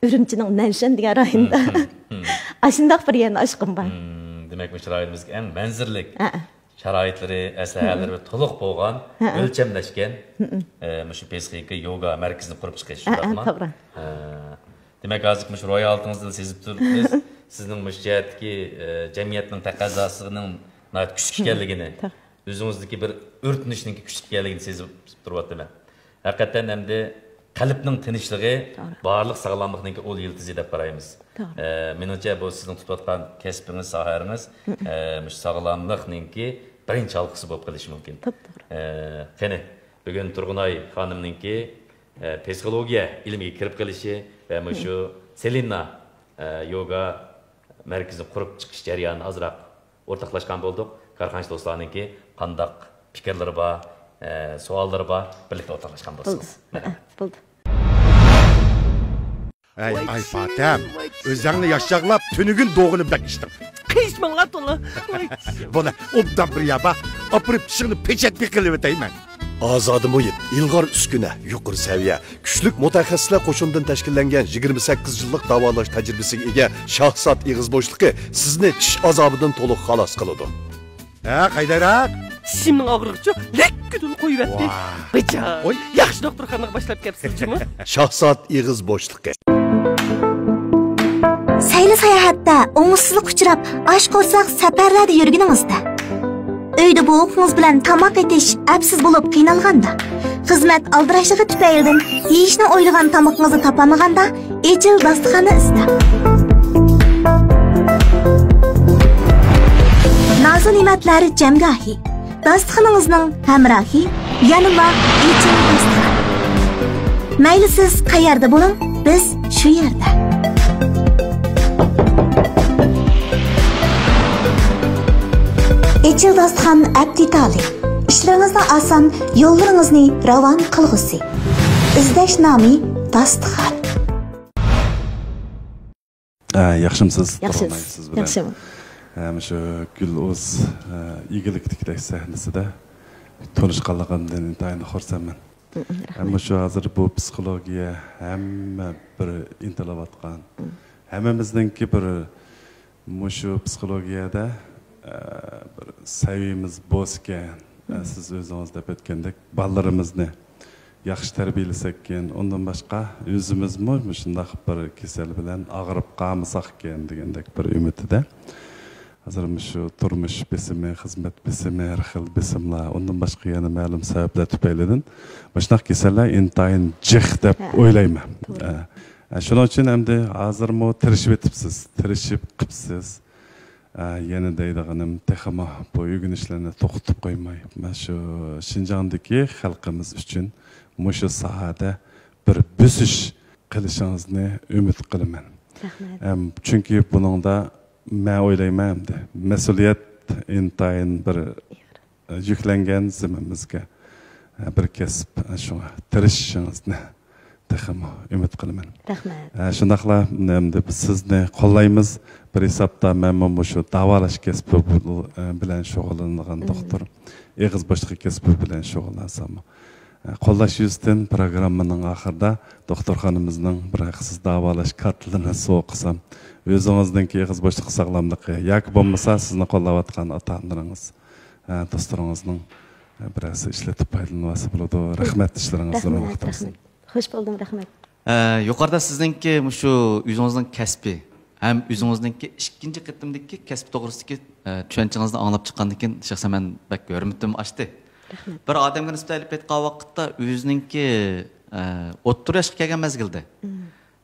ئۈرۈمچىنىڭ نەنشەن دېگەن رايونىدا مم، مم، مم. ئاشۇنداق بىر يەرنى ئاچقۇم بار. مم، دېمەك، مۇشۇ رايونىمىزدىكى ئەڭ مەنزىرىلىك، ھەئە. شارائىتلىرى، ئەسلىھەلىرى تولۇق بولغان، ھەئە. ئۆلچەملەشكەن، مم. ئە، مۇشۇ پسىخىكا يوگا مەركىزىنى قۇرۇپ چىقىش، ھەئە، شۇنداقمۇ؟ توغرا. ھە. دېمەك، ھازىرقى مۇشۇ روھىي ھالىتىڭىزدىن سېزىپ تۇرىمىز، سىزنىڭ مۇشۇ جەھەتتىكى، ئە، جەمئىيەتنىڭ تەقەززاسىنىڭ ناھايىتى كۈچلۈك ئىكەنلىكىنى، توغرا. ئۆزىڭىزدىكى بىر ئۆرتىنىشنىڭكى كۈچلۈك ئىكەنلىكىنى سېزىپ تۇرۇۋاتىمەن. ھەقىقەتەن ئەمدى قەلبنىڭ تىنچلىقى توغرا. بارلىق ساغلاملىقنىڭكى ئۇل يىلتىزى دەپ قارايمىز. توغرا. ئە، مېنىڭچە بۇ سىزنىڭ تۇتۇۋاتقان كەسپىڭىز، ساھەڭىز، مم. ئە، مۇشۇ ساغلاملىقنىڭكى بىرىنچى ھالقىسى بولۇپ قېلىشى مۇمكىن. توپتوغرا. ئە، قېنى، بۈگۈن تۇرغۇنئاي خانىمنىڭكى، ئە، پسىخولوگىيە ئىلمىگە كىرىپ قېلىشى ۋە مۇشۇ مم. سېلىنا، ئە، يوگا مەركىزىنى قۇرۇپ چىقىش جەريانىنى ئازراق ئورتاقلاشقان بولدۇق. كارخانىچى دوستلارنىڭكى قانداق پىكىرلىرى بار، ئە، سوئاللىرى بار، بىرلىكتە ئورتاقلاشقان بولسىڭىز. بولدى. مەرھەمەت. بولدى. ھەي، ئاي پاتەم، ئۆزەڭنى ياشاغلاپ، تۈنۈگۈن دوغىنى بەك ئىچتىڭ. قىيىشماڭلار تولا. ۋاي. بولە، ئوبدان بىر يابا، ئاپىرىپ چىشىڭنى پېچەتكە قىلىۋېتەيمەن. ئازادە مۇھىت، ئىلغار ئۈسكۈنە، يۇقىرى سەۋىيە، كۈچلۈك مۇتەخەسسىسلەر قوشۇنىدىن تەشكىللەنگەن يىگىرمە سەككىز يىللىق داۋالاش تەجرىبىسىگە ئىگە شاھزات ئېغىز بوشلۇقى سىزنى چىش ئازابىدىن تولۇق خالاس قىلىدۇ. ھە، قايدايراق؟ چىشىمنىڭ ئاغرىقىچۇ لەككىدىن قويۇۋەتتى. ۋاھ. بىچا. ئوي. ياخشى دوختۇرخانىغا باشلاپ كەپسىز جۇمۇ. شاھزات ئېغىز بوشلۇقى. سەيلە ساياھەتتە ئوڭۇشسىزلىققا ئۇچراپ، ئاچ قورساق سەپەرلەردە يۈرگىنىڭىزدە، ئۆيدە بوۋىقىڭىز بىلەن تاماق ئېتىش ئەپسىز بولۇپ قىينالغاندا، خىزمەت ئالدىراشلىقى تۈپەيلىدىن يېيىشنى ئويلىغان تامىقىڭىزنى تاپالمىغاندا، ئېچىل داستىخاننى ئىزدەڭ. نازۇ نېمەتلەر جەمگاھى. داستىخىنىڭىزنىڭ ھەمراھى يەنىلا ئېچىل داستىخان. مەيلى سىز قەيەردە بولۇڭ، بىز شۇ يەردە. ئېچىل داستىخان ئەپ دېتالى. ئىشلىرىڭىزنى ئاسان، يوللىرىڭىزنى راۋان قىلغۇسى. ئىزدەش نامى داستىخان. ھە، ياخشىمۇسىز؟ ياخشىمىز. تۇرغۇنئاي، سىز بىلەن. ياخشىمۇ؟ ھە، مۇشۇ گۈل ئۇز، ھە، ئىگىلىكتىكىدەك سەھنىسىدە تونۇشقانلىقىمدىن ئىنتايىن خۇرسەنمەن. ھە، رەھمەت. مۇشۇ ھازىر بۇ پسىخولوگىيە ھەممە بىر ئىنتىلىۋاتقان. ھەممىمىزنىڭكى بىر مۇشۇ پسىخولوگىيەدە، ئە، بىر سەۋىيىمىز بولسىكەن. ئە، سىز ئۆزىڭىز دەپ ئۆتكەندەك، بالىلىرىمىزنى ياخشى تەربىيەلىسەككەن، ئۇندىن باشقا ئۆزىمىزمۇ مۇشۇنداق بىر كېسەل بىلەن ئاغرىپ قالمىساقكەن دېگەندەك بىر ئۈمىدىدە. ھازىر مۇشۇ تۇرمۇش بېسىمى، خىزمەت بېسىمى، ھەر خىل بېسىملار، ئۇندىن باشقا يەنە مەلۇم سەۋەبلەر تۈپەيلىدىن مۇشۇنداق كېسەللەر ئىنتايىن جىق دەپ ھە. ئويلايمەن. توغرا. ئە، ئە، شۇنىڭ ئۈچۈن ئەمدى ھازىرمۇ تىرىشىۋېتىپسىز، تىرىشىپ قىپسىز. ئە، يەنە دەيدىغىنىم، تېخىمۇ بۇ ئۆگىنىشلەرنى توختىتىپ قويماي، مانا شۇ شىنجاڭدىكى خەلقىمىز ئۈچۈن مۇشۇ ساھەدە بىر بۆسۈش قىلىشىڭىزنى ئۈمىد قىلىمەن. رەھمەت. ئەم، چۈنكى بۇنىڭدا مەن ئويلايمەن ئەمدى مەسئۇلىيەت ئىنتايىن بىر يۈكلەنگەن زىممىمىزگە، بىر كەسىپ، شۇڭا تىرىشىشىڭىزنى تېخىمۇ ئۈمىد قىلىمەن. رەھمەت. شۇنداقلا ئەمدى بىز سىزنى قوللايمىز. بىر ھېسابتا مەنمۇ مۇشۇ داۋالاش كەسپى بىلەن شۇغۇللىنىدىغان دوختۇر، ئېغىز بوشلۇقى كەسپى بىلەن شۇغۇللانساممۇ، قوللاش يۈزىسىدىن پروگراممىنىڭ ئاخىرىدا دوختۇرخانىمىزنىڭ بىر ھەقسىز داۋالاش كارتىلىرىنى سوۋغا قىلسام، ئۆزىڭىزنىڭكى ئېغىز بوشلۇقى ساغلاملىقى ياكى بولمىسا سىزنى قوللاۋاتقان ئاتا-ئانىلىرىڭىز، دوستلىرىڭىزنىڭ بىرەرسى ئىشلىتىپ پايدىلىنىۋالسا بولىدۇ. رەھمەت، ئىشلىرىڭىز نۇرغۇن رەھمەت، ۋاقىت ئالسۇن. رەھمەت. خوش بولدۇم، رەھمەت. ئە، يۇقىرىدا سىزنىڭكى مۇشۇ ئۆزىڭىزنىڭ كەسپى ھەم ئۆزىڭىزنىڭكى ئىككىنچى قېتىمدىكى كەسپى توغرىسىدىكى، ئە، چۈشەنچىڭىزنى ئاڭلاپ چىققاندىن كېيىن شەخسەن مەن بەك ھۆرمىتىم ئاشتى. رەھمەت. بىر ئادەمگە نىسبەتەن ئېلىپ ئېيتقان ۋاقىتتا ئۆزىنىڭكى، ئە، ئوتتۇرا ياشقا كەلگەن مەزگىلدە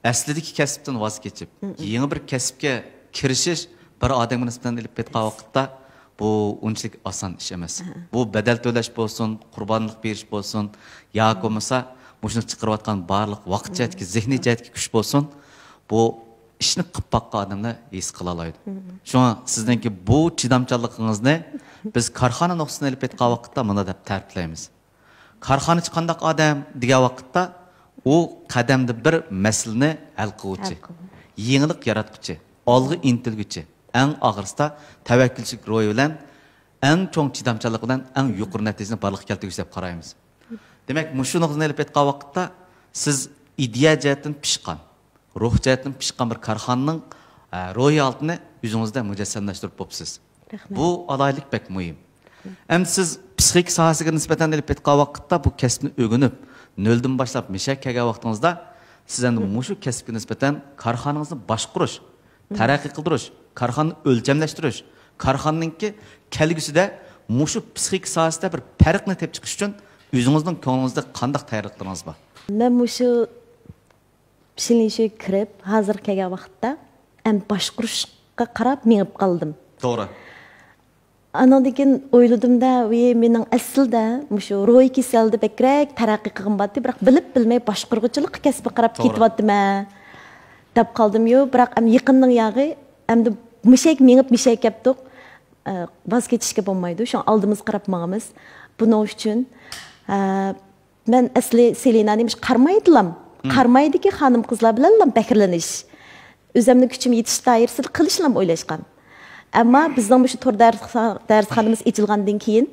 ئەسلىدىكى كەسىپتىن ۋاز كېچىپ، يېڭى بىر كەسىپكە كىرىشىش بىر ئادەمگە نىسبەتەن ئېلىپ ئېيتقان ۋاقىتتا بۇ ئۇنچىلىك ئاسان ئىش ئەمەس. بۇ بەدەل تۆلەش بولسۇن، قۇربانلىق بېرىش بولسۇن، ياكى بولمىسا مۇشۇنى چىقىرىۋاتقان بارلىق ۋاقىت جەھەتتىكى، زېھنىي جەھەتتىكى كۈچ بولسۇن، بۇ ئىشنى قىلىپ باققان ئادەملەر ھېس قىلالايدۇ. شۇڭا سىزنىڭكى بۇ چىدامچانلىقىڭىزنى بىز كارخانا نۇقتىسىدىن ئېلىپ ئېيتقان ۋاقىتتا مۇنداق دەپ تەرىپلەيمىز. كارخانىچى قانداق ئادەم دېگەن ۋاقىتتا، ئۇ قەدەمدە بىر مەسىلىنى ھەل قىلغۇچى، ھەل قىلغۇچى. يېڭىلىق ياراتقۇچى، ئالغا ئىنتىلگۈچى، ئەڭ ئاخىرسىدا تەۋەككۈلچىلىك روھى بىلەن، ئەڭ چوڭ چىدامچانلىق بىلەن ئەڭ يۇقىرى نەتىجىنى بارلىققا كەلتۈرگۈچى دەپ قارايمىز. دېمەك، مۇشۇ نۇقتىنى ئېلىپ ئېيتقان ۋاقىتتا، سىز ئىدىيە جەھەتتىن پىشقان، روھ جەھەتتىن پىشقان بىر كارخانىنىڭ، ئە، روھىي ھالىتىنى ئۆزىڭىزدە مۇجەسسەملەشتۈرۈپ بوپسىز. رەھمەت. بۇ ئالاھىدىلىك بەك مۇھىم. ئەمدى سىز پسىخىكا ساھەسىگە نىسبەتەن ئېلىپ ئېيتقان ۋاقىتتا بۇ كەسىپنى ئۆگىنىپ، نۆلدىن باشلاپ مۇشۇ يەرگە كەلگەن ۋاقتىڭىزدا، سىز ئەمدى مۇشۇ كەسىپكە نىسبەتەن كارخانىڭىزنى باشقۇرۇش، تەرەققىي قىلدۇرۇش، كارخانىنى ئۆلچەملەشتۈرۈش، كارخانىنىڭكى كەلگۈسىدە مۇشۇ پسىخىكا ساھەسىدە بىر پەرقنى تېپىپ چىقىش ئۈچۈن ئۆزىڭىزنىڭ كۆڭلىڭىزدە قانداق تەييارلىقلىرىڭىز بار؟ مەن مۇشۇ شىلىنشۈگە كىرىپ، ھازىر كەلگەن ۋاقىتتا ئەمدى باشقۇرۇشقا قاراپ مېڭىپ قالدىم. توغرا. ئانىڭدىن كېيىن ئويلىدىم-دە، ۋى، مېنىڭ ئەسلىدە مۇشۇ روھىي كېسەلدە بەكرەك تەرەققىي قىلغۇم بارتتى، بىراق بىلىپ بىلمەي باشقۇرغۇچىلىق كەسپىگە قاراپ توغرا. كېتىۋاتىمەن دەپ قالدىميۇ. بىراق ئەمدى يېقىندىن ياغى ئەمدى مۇشەك مېڭىپ مۇشەك كەپتۇق. ئە، ۋاز كېچىشكە بولمايدۇ، شۇڭا ئالدىمىزغا قاراپ ماڭىمىز. بۇنىڭ ئۈچۈن، ئە، مەن ئەسلى سېلىنانى مۇشۇ قارامايدىلام، قارامايدىكى خانىم قىزلار بىلەنلا بەھرىلىنىش، ئۆزەمنىڭ كۈچۈم يېتىش دائىرىسىدە قىلىشنىلا ئويلاشقان. ئەمما بىزنىڭ مۇشۇ تور دەرسخا-، دەرسخانىمىز ئېچىلغاندىن كېيىن،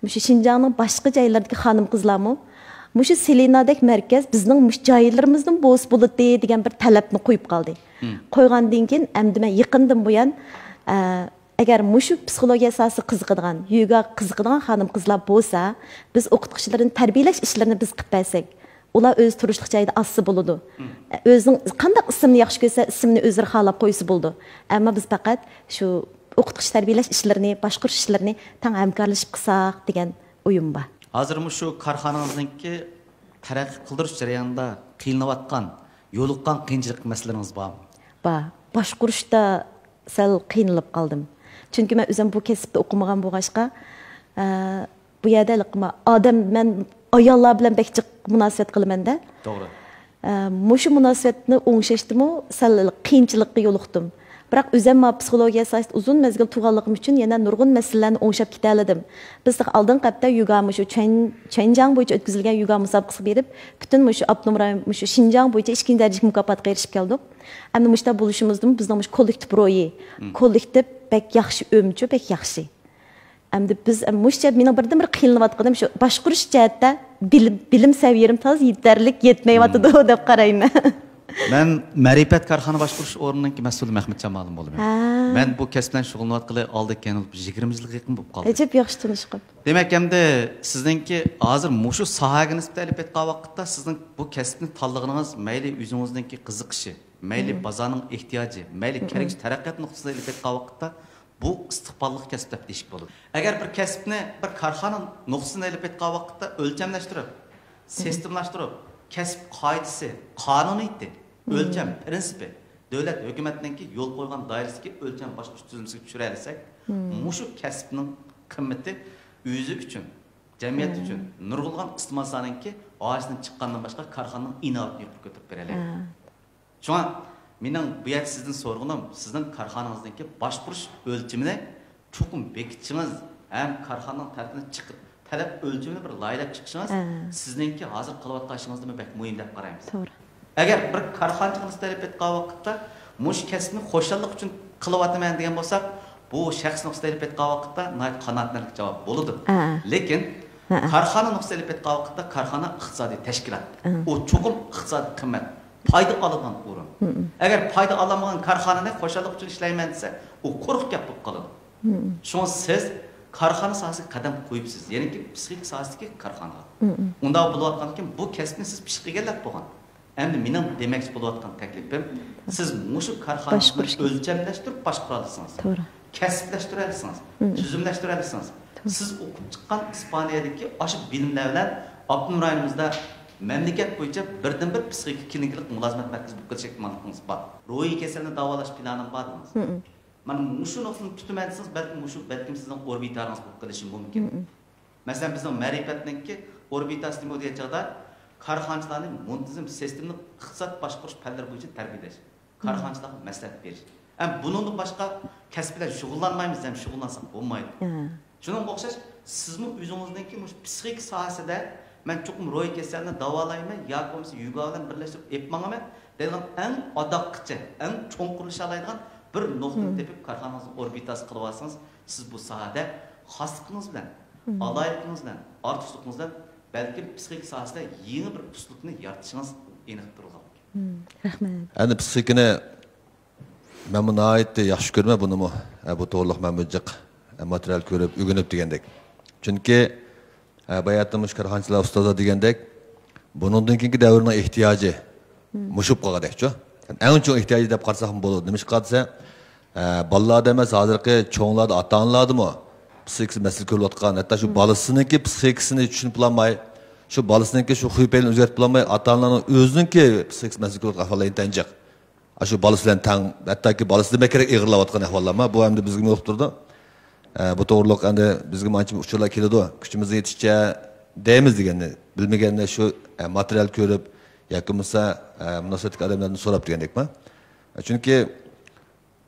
مۇشۇ شىنجاڭنىڭ باشقا جايلىرىدىكى خانىم قىزلارمۇ مۇشۇ سېلىنادەك مەركەز بىزنىڭ مۇشۇ جايلىرىمىزدىمۇ بولسا بولاتتى دېگەن بىر تەلەپنى قويۇپ قالدى. قويغاندىن كېيىن ئەمدى مەن يېقىندىن بۇيان، ئە، ئەگەر مۇشۇ پسىخولوگىيە ساھەسىگە قىزىقىدىغان، يوگاغا قىزىقىدىغان خانىم-قىزلار بولسا، بىز ئوقۇتقۇچىلىرىنى تەربىيەلەش ئىشلىرىنى بىز قىلىپ بەرسەك، ئۇلار ئۆزى تۇرۇشلۇق جايدا ئازسا بولىدۇ. ئۆزىنىڭ قانداق ئىسىمنى ياخشى كۆرسە، ئىسىمنى ئۆزلىرى خالاپ قويسا بولىدۇ. ئەمما بىز پەقەت شۇ ئوقۇتقۇچى تەربىيەلەش ئىشلىرىنى، باشقۇرۇش ئىشلىرىنى تەڭ ھەمكارلىشىپ قىلساق دېگەن ئويۇم بار. ھازىر مۇشۇ كارخانىڭىزنىڭكى تەرەققىي قىلدۇرۇش جەريانىدا قىينىلىۋاتقان، يولۇققان قىيىنچىلىق مەسىلىلىرىڭىز بارمۇ؟ بار. باشقۇرۇشتا سەل قىينىلىپ قالدىم. چۈنكى مەن ئۆزۈم بۇ كەسىپتە ئوقۇمىغان بولغاچقا، ئە، بۇ يەردە ھېلىقى ما-، ئادەم، مەن ئاياللار بىلەن بەك جىق مۇناسىۋەت قىلىمەن-دە. توغرا. ئە، مۇشۇ مۇناسىۋەتنى ئوڭشاشتىمۇ سەل قىيىنچىلىققا يولۇقتۇم. بىراق ئۆزۈم ما پسىخولوگىيە ساھەسىدە ئۇزۇن مەزگىل تۇرغانلىقىم ئۈچۈن يەنە نۇرغۇن مەسىلىلەرنى ئوڭشاپ كېتەلىدىم. بىز تېخى ئالدىنقى ھەپتە يوگا مۇشۇ چۈەن-، چۈەنجياڭ بويىچە ئۆتكۈزۈلگەن يوگا مۇسابىقىسىگە بېرىپ، پۈتۈن مۇشۇ ئاپتونوم رايون، مۇشۇ شىنجاڭ بويىچە ئىككىنچى دەرىجىلىك مۇكاپاتقا ئېرىشىپ كەلدۇق. ئەمدى مۇشۇنداق بولۇشىمىزدىمۇ بىزنىڭ مۇشۇ كوللېكتىپ روھى، كوللېكتىپ بەك ياخشى، ئۆمچۈ بەك ياخشى. ئەمدى بىز، مۇشۇ جەھەت مېنىڭ بىردىنبىر قىينىلىۋاتقىنىم شۇ، باشقۇرۇش جەھەتتە بىلىم، بىلىم سەۋىيەم تازا يېتەرلىك يەتمەيۋاتىدۇ دەپ قارايمەن. مەن مەرىپەت كارخانا باشقۇرۇش ئورنىنىڭكى مەسئۇلى مەخمۇتجان مۇئەللىم بولىمەن. ھە. مەن بۇ كەسىپ بىلەن شۇغۇللىنىۋاتقىلى ئالدى كەينى بولۇپ يىگىرمە يىلغا يېقىن بولۇپ قالدى. ئەجەب ياخشى تونۇشقان. دېمەك، ئەمدى سىزنىڭكى ھازىر مۇشۇ ساھەگە نىسبەتەن ئېلىپ ئېيتقان ۋاقىتتا سىزنىڭ بۇ كەسىپنى تاللىغىنىڭىز مەيلى ئۆزىڭىزنىڭكى قىزىقىشى، مەيلى بازارنىڭ ئېھتىياجى، مەيلى كەلگۈسى تەرەققىيات نۇقتىسىدا ئېلىپ ئېيتقان ۋاقىتتا بۇ ئىستىقباللىق كەسىپ دەپ دېيىشكە بولىدۇ. ئەگەر بىر كەسىپنى بىر كارخانا نۇقتىسىدىن ئېلىپ ئېيتقان ۋاقىتتا ئۆلچەملەشتۈرۈپ، سىستېمىلاشتۇرۇپ، كەسىپ قائىدىسى، قانۇنىيىتى، ئۆلچەم پىرىنسىپى، دۆلەت ھۆكۈمەتنىڭكى يول قويغان دائىرىسىدىكى ئۆلچەم باشقۇرۇش تۈزۈلمىسىگە چۈشۈرەلىسەك، مۇشۇ كەسىپنىڭ قىممىتى ئۆزى ئۈچۈن، جەمئىيەت ئۈچۈن نۇرغۇنلىغان ئىستېمالچىلارنىڭكى ھاجىتىدىن چىققاندىن باشقا كارخانىنىڭ ئىناۋىتىنى يۇقىرى كۆتۈرۈپ بېرەلەيدۇ. شۇڭا مېنىڭ بۇ يەردە سىزدىن سورىغىنىم، سىزنىڭ كارخانىڭىزنىڭكى باشقۇرۇش ئۆلچىمىنى چوقۇم بېكىتىشىڭىز ھەم كارخانىنىڭ تەلىپىنى چىقىپ، تەلەپ ئۆلچىمىنى بىر لايىھەلەپ چىقىشىڭىز سىزنىڭكى ھازىر قىلىۋاتقان ئىشىڭىزدىنمۇ بەك مۇھىم دەپ قارايمىز. توغرا. ئەگەر بىر كارخانىچىلىق نۇقتىسىدا ئېلىپ ئېيتقان ۋاقىتتا، مۇشۇ كەسىپنى خۇشاللىق ئۈچۈن قىلىۋاتىمەن دېگەن بولساق، بۇ شەخس نۇقتىسىدا ئېلىپ ئېيتقان ۋاقىتتا ناھايىتى قانائەتلىنەرلىك جاۋاب بولىدۇ. لېكىن كارخانا نۇقتىسىدا ئېلىپ ئېيتقان ۋاقىتتا كارخانا ئىقتىسادىي تەشكىلات. ئۇ چوقۇم ئىقتىسادىي قىممەت، پايدا ئالىدىغان ئورۇن. ئەگەر پايدا ئالالمىغان كارخانىنى خۇشاللىق ئۈچۈن ئىشلەيمەن دېسە، ئۇ قۇرۇق گەپ بولۇپ قالىدۇ. شۇڭا سىز كارخانا ساھەسىگە قەدەم قويۇپسىز، يەنىكى پسىخىكا ساھەسىدىكى كارخانىغا. ئۇنداق بولۇۋاتقاندىكىن بۇ كەسىپنى سىز پىششىق ئىگىلەپ بولغان. ئەمدى مېنىڭ دېمەكچى بولۇۋاتقان تەكلىپىم، سىز مۇشۇ كارخانىنى ئۆلچەملەشتۈرۈپ باشقۇرالىسىڭىز، كەسىپلەشتۈرەلىسىڭىز، تۈزۈملەشتۈرەلىسىڭىز، سىز ئوقۇپ چىققان ئىسپانىيەدىكى ئاشۇ بىلىملەر بىلەن ئاپتونوم رايونىمىزدا مەملىكەت بويىچە بىردىنبىر پسىخىكا كلىنىكىلىق مۇلازىمەت مەركىزى بولۇپ قېلىش ئېھتىماللىقىڭىز بار. روھىي كېسەلنى داۋالاش پىلانىم بار دېدىڭىز. مانا مۇشۇ نۇقتىنى تۇتىمەن دېسىڭىز، بەلكىم مۇشۇ، بەلكىم سىزنىڭ ئوربىتارىڭىز بولۇپ قېلىشى مۇمكىن. مەسىلەن، بىزنىڭ مەرىپەتنىڭكى ئوربىتاسى نېمە دېگەن چاغدا كارخانىچىلارنى مۇنتىزىم سىستېمىلىق ئىقتىساد باشقۇرۇش پەنلىرى بويىچە تەربىيەلەش، كارخانىچىلارغا مەسلىھەت بېرىش. ھەم بۇنىڭدىن باشقا كەسىپ بىلەن شۇغۇللانمايمىز، ھەم شۇغۇللانساق بولمايدۇ. شۇنىڭغا ئوخشاش، سىزمۇ ئۆزىڭىزنىڭكى مۇشۇ پسىخىك ساھەسىدە مەن چوقۇم روھىي كېسەلنى داۋالايمەن ياكى بولمىسا يوگا بىلەن بىرلەشتۈرۈپ ئېلىپ ماڭىمەن دەيدىغان ئەڭ ئاداققىچە، ئەڭ چوڭقۇرلىشالايدىغان بىر نۇقتىنى تېپىپ، كارخانىڭىزنىڭ ئوربىتاسى قىلىۋالسىڭىز، سىز بۇ ساھەدە خاسلىقىڭىز بىلەن، ئالاھىدىلىكىڭىز بىلەن، ئارتۇقچىلىقىڭىز بىلەن بەلكىم پسىخىك ساھەسىدە يېڭى بىر ئۇستىلىقنى يارىتىشىڭىز ئېنىق تۇرغان. رەھمەت. ئەنە پسىخىكىنى مەنمۇ ناھايىتى ياخشى كۆرىمەن بۇنىمۇ. ئە، بۇ توغرىلىق مەنمۇ جىق، ئە، ماتېرىيال كۆرۈپ، ئۆگىنىپ دېگەندەك. چۈنكى، ئە، باياتىن مۇشۇ كارخانىچىلار ئۇستازلار دېگەندەك، بۇنىڭدىن كېيىنكى دەۋرنىڭ ئېھتىياجى مۇشۇ بولۇپ قالغۇدەكچۇ. يەنى ئەڭ چوڭ ئېھتىياجى دەپ قارىساقمۇ بولىدۇ. نېمىشقا دېسە، ئە، بالىلاردا ئەمەس، ھازىرقى چوڭلاردا، ئاتا-ئانىلاردىمۇ پسىخىكىسى مەسىلە كۆرۈلۈۋاتقان، ھەتتا شۇ بالىسىنىڭكى پسىخىكىسىنى چۈشىنىپ بولالماي، شۇ بالىسىنىڭكى شۇ خۇي-پەيلىنى ئۆزگەرتىپ بولالماي، ئاتا-ئانىلارنىڭ ئۆزىنىڭكى پسىخىكىسى مەسىلە كۆرۈلۈۋاتقان ئەھۋاللار ئىنتايىن جىق. ئاشۇ بالىسى بىلەن تەڭ، ھەتتاكى بالىسىدىن بەكرەك ئېغىرلاۋاتقان ئەھۋاللار بار. بۇ ئەمدى بىزگىمۇ بولۇپ تۇرىدۇ. ئە، بۇ توغرۇلۇق ئەمدى بىزگىمۇ ئانچە ئۇچۇرلار كېلىدۇ. كۈچىمىزگە يېتىشىچە دەيمىز دېگەننى، بىلمىگەننى شۇ، ئە، ماتېرىيال كۆرۈپ ياكى بولمىسا، ئە، مۇناسىۋەتلىك ئادەملەردىن سوراپ دېگەندەكما. ئە، چۈنكى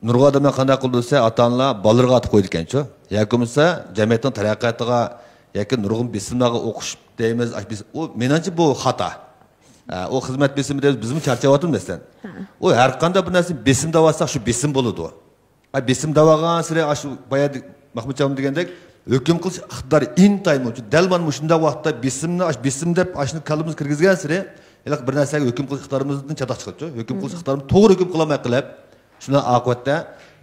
نۇرغۇن ئادەملەر قانداق قىلىدۇ دېسە، ئاتا-ئانىلار بالىلىرىغا ئاتىپ قويىدىكەنچۇ. ياكى بولمىسا جەمئىيەتنىڭ تەرەققىياتىغا ياكى نۇرغۇن بېسىملارغا ئوقۇش دەيمىز، ئاش بېسىم، ئۇ مېنىڭچە بۇ خاتا. ئە، ئۇ خىزمەت بېسىمى دەيمىز، بىزمۇ چارچاۋاتىمىز مەسىلەن. ئۇ ھەر قانداق بىر نەرسىنى بېسىم دەۋاتساق، شۇ بېسىم بولىدۇ. ئە، بېسىم دەۋالغانسېرى، ئاشۇ بايا مەھمۇدجان دېگەندەك، ھۆكۈم قىلىش ئىقتىدارى ئىنتايىن مول. دەل مانا مۇشۇنداق ۋاقىتتا بېسىمنى، ئاش بېسىم دەپ، ئاشۇنى كاللىمىزغا كىرگۈزگەنسېرى، ھېلىقى بىر نەرسەگە ھۆكۈم قىلىش ئىقتىدارىمىزدىن چاتاق چىقىدۇ. ھۆكۈم قىلىش ئىقتىدارىمىزنى توغرا ھۆكۈم قىلالماي قېلىپ، شۇنىڭ ئاقىۋەتتە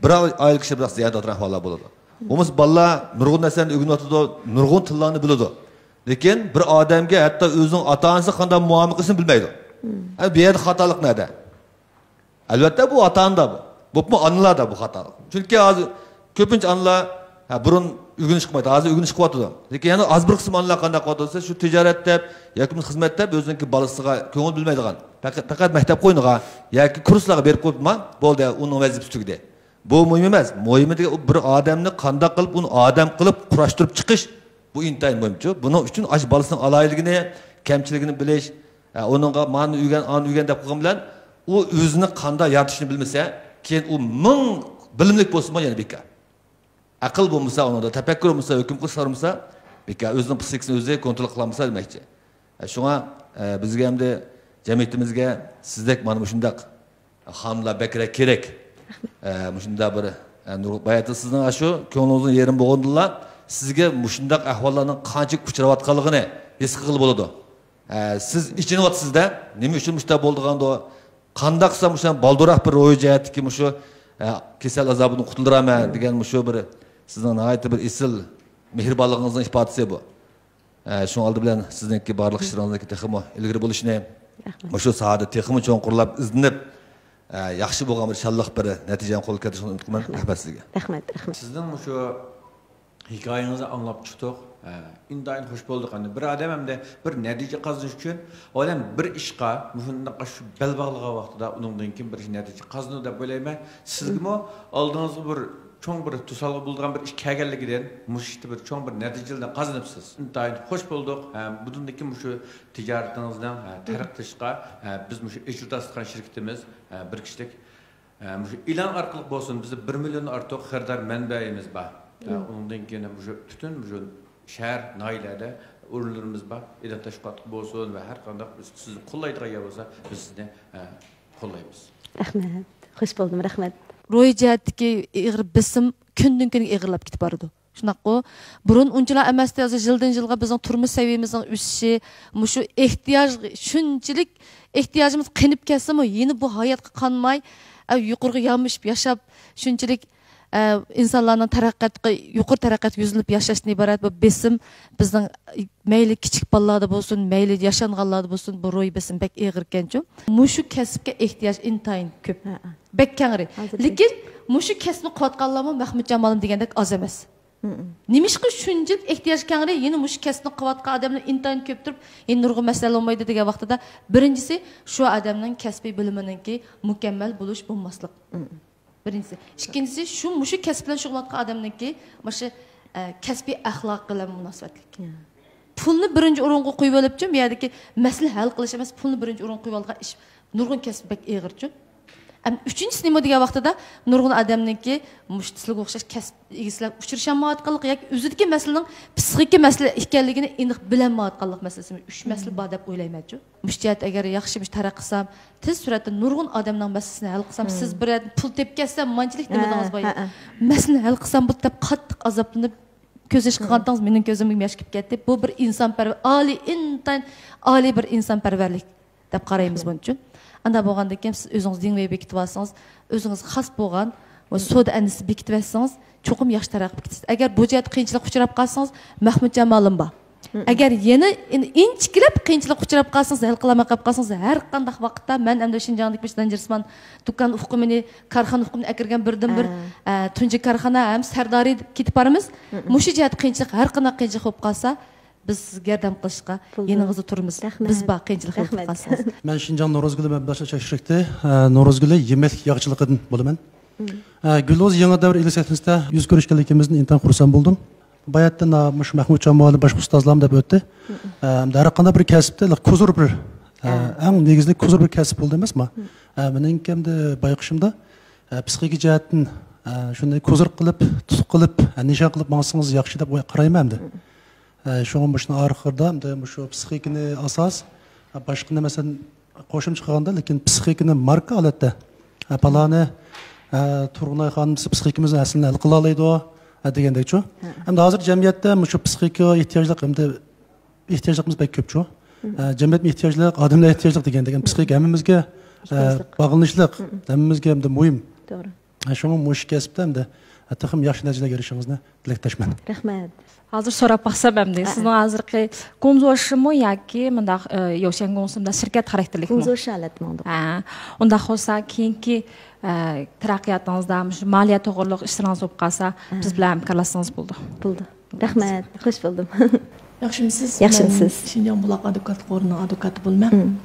بىر ئائىلە كىشى بىراق زىيان تارتىدىغان ئەھۋاللار بولىدۇ. بولمىسا بالىلار نۇرغۇن نەرسىلەرنى ئۆگىنىۋاتىدۇ، نۇرغۇن تىللارنى بىلىدۇ. لېكىن بىر ئادەمگە ھەتتا ئۆزىنىڭ ئاتا-ئانىسىغا قانداق مۇئامىلە قىلىشنى بىلمەيدۇ. ئە، بۇ يەردە خاتالىق نەدە؟ ئەلۋەتتە، بۇ ئاتا-ئانىدا بۇ. بولۇپمۇ ئانىلاردا بۇ خاتالىق. چۈنكى ھازىر كۆپىنچە ئانىلار، ھە، بۇرۇن ئۆگىنىش قىلمايتتى، ھازىر ئۆگىنىش قىلىۋاتىدۇ. لېكىن يەنە ئاز بىر قىسىم ئانىلار قانداق قىلىۋاتىدۇ دېسە، شۇ تىجارەت دەپ ياكى خىزمەت دەپ ئۆزىنىڭكى بالىسىغا كۆڭۈل بۆلمەيدىغان، پەقەت، پەقەت مەكتەپ قوينىغا ياكى كۇرسلارغا بېرىپ قويۇپما، بولدى، ئۇنىڭ ۋەزىپىسى تۈگىدى. بۇ مۇھىم ئەمەس. مۇھىمى دېگەن ئۇ بىر ئادەمنى قانداق قىلىپ، ئۇنى ئادەم قىلىپ قۇراشتۇرۇپ چىقىش، بۇ ئىنتايىن مۇھىمچۇ. بۇنىڭ ئۈچۈن ئاشۇ بالىسىنىڭ ئالاھىدىلىكىنى، كەمچىلىكىنى بىلىش، ئە، ئۇنىڭغا مانى ئۆگەن، ئانى ئۆگەن دەپ قويغان بىلەن، ئۇ ئۆزىنى قانداق يارىتىشنى بىلمىسە، كېيىن ئۇ مىڭ بىلىملىك بولسىمۇ يەنە بىكار. ئەقىل بولمىسا ئۇنىڭدا، تەپەككۇر بولمىسا، ھۆكۈم قىلىش قىلالمىسا بىكار، ئۆزىنىڭ پسىخىكىسىنى ئۆزى كونترول قىلالمىسا دېمەكچى. ئە، شۇڭا، ئە، بىزگە ئەمدى جەمئىيىتىمىزگە سىزدەك مانا مۇشۇنداق خانىملار بەكرەك كېرەك. ئە، مۇشۇنداق بىر، ئە، نۇر-، باياتىن سىزنىڭ ئاشۇ كۆڭلىڭىزنىڭ يېرىمى بولغىنىدىنلا سىزگە مۇشۇنداق ئەھۋاللارنىڭ قانچىلىك ئۇچراۋاتقانلىقىنى ھېس قىلغىلى بولىدۇ. ئە، سىز ئېچىنىۋاتىسىز-دە، نېمە ئۈچۈن مۇشۇنداق بولىدىغاندۇ؟ قانداق قىلسام مۇشۇ بالدۇرراق بىر روھىي جەھەتتىكى مۇشۇ، ئە، كېسەل ئازابىدىن قۇتۇلدۇرىمەن دېگەن مۇشۇ بىر سىزنىڭ ناھايىتى بىر ئېسىل مېھرىبانلىقىڭىزنىڭ ئىپادىسى بۇ. ئە، شۇنىڭ ئالدى بىلەن سىزنىڭكى بارلىق ئىشلىرىڭىزنىڭكى تېخىمۇ ئىلگىرى بولۇشىنى، رەھمەت. مۇشۇ ساھەدە تېخىمۇ چوڭقۇرلاپ ئىزدىنىپ، ئە، ياخشى بولغان بىر شانلىق بىر نەتىجىنى قولغا كەلتۈرۈشنى ئۈمىد قىلىمەن. رەھمەت سىزگە. رەھمەت، رەھمەت. سىزنىڭ مۇشۇ ھېكايىڭىزنى ئاڭلاپ چىقتۇق. ھە، ئىنتايىن خۇش بولدۇق. ئەمدى بىر ئادەم ئەمدى بىر نەتىجە قازىنىش ئۈچۈن ئادەم بىر ئىشقا مۇشۇنداق شۇ بەل باغلىغان ۋاقتىدا ئۇنىڭدىن كېيىن بىر نەتىجە قازىنىدۇ دەپ ئويلايمەن. سىزگىمۇ ئالدىڭىزغا بىر چوڭ بىر توسالغۇ بولىدىغان بىر ئىش كەلگەنلىكىدىن مۇشۇ ئىشتا بىر چوڭ بىر نەتىجىلەرنى قازىنىپسىز. ئىنتايىن خۇش بولدۇق. ھە، بۇندىن كېيىن مۇشۇ تىجارىتىڭىزنىڭ، ھە، تەرەققىي قىلىشىغا، ھە، بىز مۇشۇ ئېچىلىپ ئاتقان شىركىتىمىز، ھە، بىر كىشىلىك ھە، مۇشۇ ئېلان ئارقىلىق بولسۇن، بىزدە بىر مىليوندىن ئارتۇق خېرىدار مەنبەيىمىز بار. ھە، ئۇنىڭدىن كېيىن مۇشۇ پۈتۈن مۇشۇ شەھەر، ناھىيەلەردە ئورۇنلىرىمىز بار، ئېلان تەشۋىقاتلىق بولسۇن ۋە ھەر قانداق بىز سىزنى قوللايدىغان يەر بولسا، بىز سىزنى، ھە، قوللايمىز. رەھمەت. خۇش بولدۇم، رەھمەت. روھىي جەھەتتىكى ئېغىر بېسىم كۈندىن كۈنگە ئېغىرلاپ كېتىپ بارىدۇ. شۇنداققۇ؟ بۇرۇن ئۇنچىلا ئەمەستى، ھازىر يىلدىن يىلغا بىزنىڭ تۇرمۇش سەۋىيەمىزنىڭ ئۆسۈشى، مۇشۇ ئېھتىياج، شۇنچىلىك ئېھتىياجىمىز قېنىپ كەتسىمۇ، يەنە بۇ ھاياتقا قانماي، ئە، يۇقىرىغا يامىشىپ ياشاپ، شۇنچىلىك، ئە، ئىنسانلارنىڭ تەرەققىياتقا، يۇقىرى تەرەققىياتقا يۈزلىنىپ ياشاشتىن ئىبارەت بۇ بېسىم بىزنىڭ مەيلى كىچىك بالىلاردا بولسۇن، مەيلى ياشانغانلاردا بولسۇن، بۇ روھىي بېسىم بەك ئېغىركەنچۇ. مۇشۇ كەسىپكە ئېھتىياج ئىنتايىن كۆپ. ھە، ھە. بەك كەڭرى. ھازىر لېكىن مۇشۇ كەسىپنى قىلىۋاتقانلارمۇ مەخمۇتجان مۇئەللىم دېگەندەك ئاز ئەمەس. نېمىشقا شۇنچىلىك ئېھتىياج كەڭرى، يەنە مۇشۇ كەسىپنى قىلىۋاتقان ئادەملەر ئىنتايىن كۆپ تۇرۇپ، يەنە نۇرغۇن مەسىلە بولمايدۇ دېگەن ۋاقتىدا، بىرىنچىسى، شۇ ئادەمنىڭ كەسپىي بىلىمىنىڭكى مۇكەممەل بولۇش، بولماسلىق. بىرىنچىسى. ئىككىنچىسى، شۇ، مۇشۇ كەسىپ بىلەن شۇغۇللىنىۋاتقان ئادەمنىڭكى مۇشۇ، ئە، كەسپىي ئەخلاقى بىلەن مۇناسىۋەتلىك. پۇلنى بىرىنچى ئورۇنغا قويۇۋېلىپچۇ، بۇ يەردىكى مەسىلە ھەل قىلىش ئەمەس، پۇلنى بىرىنچى ئورۇنغا قويۇۋالغان ئىش. نۇرغۇن كەسىپ بەك ئېغىرچۇ. ئەم، ئۈچىنچىسى نېمە دېگەن ۋاقتىدا، نۇرغۇن ئادەمنىڭكى مۇشۇ سىلىگە ئوخشاش كەسىپ ئىگىسى بىلەن ئۇچرىشالمايۋاتقانلىقى ياكى ئۆزىدىكى مەسىلىنىڭ پسىخىكا مەسىلە ئىكەنلىكىنى ئېنىق بىلەلمەيۋاتقانلىق مەسىلىسى، ئۈچ مەسىلە بار دەپ ئويلايمەنچۇ. مۇشۇ جەھەتتە ئەگەر ياخشى مۇشۇ تەرەققىي قىلسام، تېز سۈرئەتتە نۇرغۇن ئادەمنىڭ مەسىلىسىنى ھەل قىلسام، سىز بىر يەردىن پۇل تېپىپ كەتسەم، مانچىلىك دېمىدىڭىز بايا. مەسىلىنى ھەل قىلسام بۇ دەپ قاتتىق ئازابلىنىپ، كۆز يېشى قىلغانتىڭىز مېنىڭ كۆزۈمگە ياش كېلىپ كەتتى. بۇ بىر ئىنسانپەرۋەر، ئالىي، ئىنتايىن ئالىي بىر ئىنسانپەرۋەرلىك دەپ قارايمىز بۇنىڭ ئۈچۈن. ئانداق بولغاندىن كېيىن سىز ئۆزىڭىز دىڭ ۋېي بېكىتىۋالسىڭىز، ئۆزىڭىز خاس بولغان ۋە سودا ئەندىزىسى بېكىتىۋەتسىڭىز، چوقۇم ياخشى تەرەققىي قىلىسىز. ئەگەر بۇ جەھەتتە قىيىنچىلىققا ئۇچراپ قالسىڭىز، مەخمۇتجان مۇئەللىم بار. ئەگەر يەنە ئىن-، ئىنچىكىلەپ قىيىنچىلىققا ئۇچراپ قالسىڭىز، ھەل قىلالماي قېلىپ قالسىڭىز، ھەر قانداق ۋاقىتتا مەن ئەمدى شىنجاڭدىكى مۇشۇ دانجىرسىمان دۇكان ئۇقۇمىنى، كارخانا ئۇقۇمىنى ئەكىرگەن بىردىنبىر، ئە، تۇنجى كارخانا ھەم سەردارى كېتىپ بارىمىز. مۇشۇ جەھەتتە قىيىنچىلىق، ھەر قانداق قىيىنچىلىق بولۇپ قالسا، بىز سىزگە ياردەم قىلىشقا يېنىڭىزدا تۇرىمىز. بىز بار، قىيىنچىلىق يولۇقۇپ قالسىڭىز. مەن شىنجاڭ نورۇز گۈلى مەبلەغ چەكلىك شىركىتى، ئە، نورۇز گۈلى يېمەكلىك ياغچىلىقىدىن بولىمەن. ئە، گۈلدۈز يېڭى دەۋر ئىلى سەھنىسىدە يۈز كۆرۈشكەنلىكىمىزدىن ئىنتايىن خۇرسەن بولدۇم. باياتىن، ئە، مۇشۇ مەخمۇتجان مۇئەللىم باشقا ئۇستازلارمۇ دەپ ئۆتتى. ئە، ھەر قانداق بىر كەسىپتە كوزۇر بىر، ئە، ئەڭ نېگىزلىك كوزۇر بىر كەسىپ بولدى ئەمەسمۇ؟ ئە، مېنىڭكى ئەمدى بايقىشىمدا، ئە، پسىخىكا جەھەتتىن، ئە، شۇنى كوزۇر قىلىپ، تۇتۇق قىلىپ، ئە، نىشان قىلىپ ماڭسىڭىز ياخشى دەپ قارايمەن ئەمدى. ئە، شۇڭا مۇشۇنىڭ ئاخىرىدا ئەمدى مۇشۇ پسىخىكىنى ئاساس، ئە، باشقىنى مەسىلەن قوشۇمچە قىلغاندا، لېكىن پسىخىكىنى ماركا ھالەتتە، ئە، پالانى، ئە، تۇرغۇنئاي خانىم سىز پسىخىكىمىزنى ئەسلىنى ھەل قىلالايدۇ، ئە، دېگەندەكچۇ. ئەمدى ھازىر جەمئىيەتتە مۇشۇ پسىخىكىغا ئېھتىياجلىق، ئەمدى ئېھتىياجلىقىمىز بەك كۆپچۇ. ئە، جەمئىيەتمۇ ئېھتىياجلىق، ئادەملەر ئېھتىياجلىق دېگەندەك، پسىخىكا ھەممىمىزگە، ئە، باغلىنىشلىق، ھەممىمىزگە ئەمدى مۇھىم. توغرا. شۇڭا مۇشۇ كەسىپتە ئەمدى تېخىمۇ ياخشى نەتىجىلەرگە ئېرىشىشىڭىزنى تىلەكداشمەن. رەھمەت. ھازىر سوراپ باقسام ئەمدى، سىزنىڭ ھازىرقى گۇڭزوشىمۇ ياكى مۇنداق، ئە، يوشەن گۇڭسىمدا شىركەت خاراكتېرلىكمۇ؟ گۇڭزوشى ھالەتتە ماڭدۇق. ھە. ئۇنداق بولسا كېيىنكى، ئە، تەرەققىياتىڭىزدا مۇشۇ مالىيە توغرۇلۇق ئىشلىرىڭىز بولۇپ قالسا، بىز بىلەن ھەمكارلاشسىڭىز بولىدۇ. بولدى. رەھمەت، خوش بولدۇم. ياخشىمۇسىز؟ ياخشىمۇسىز؟ مەن شىنجاڭ بۇلاق ئادۋوكاتلىق ئورنىنىڭ ئادۋوكاتى بولىمەن.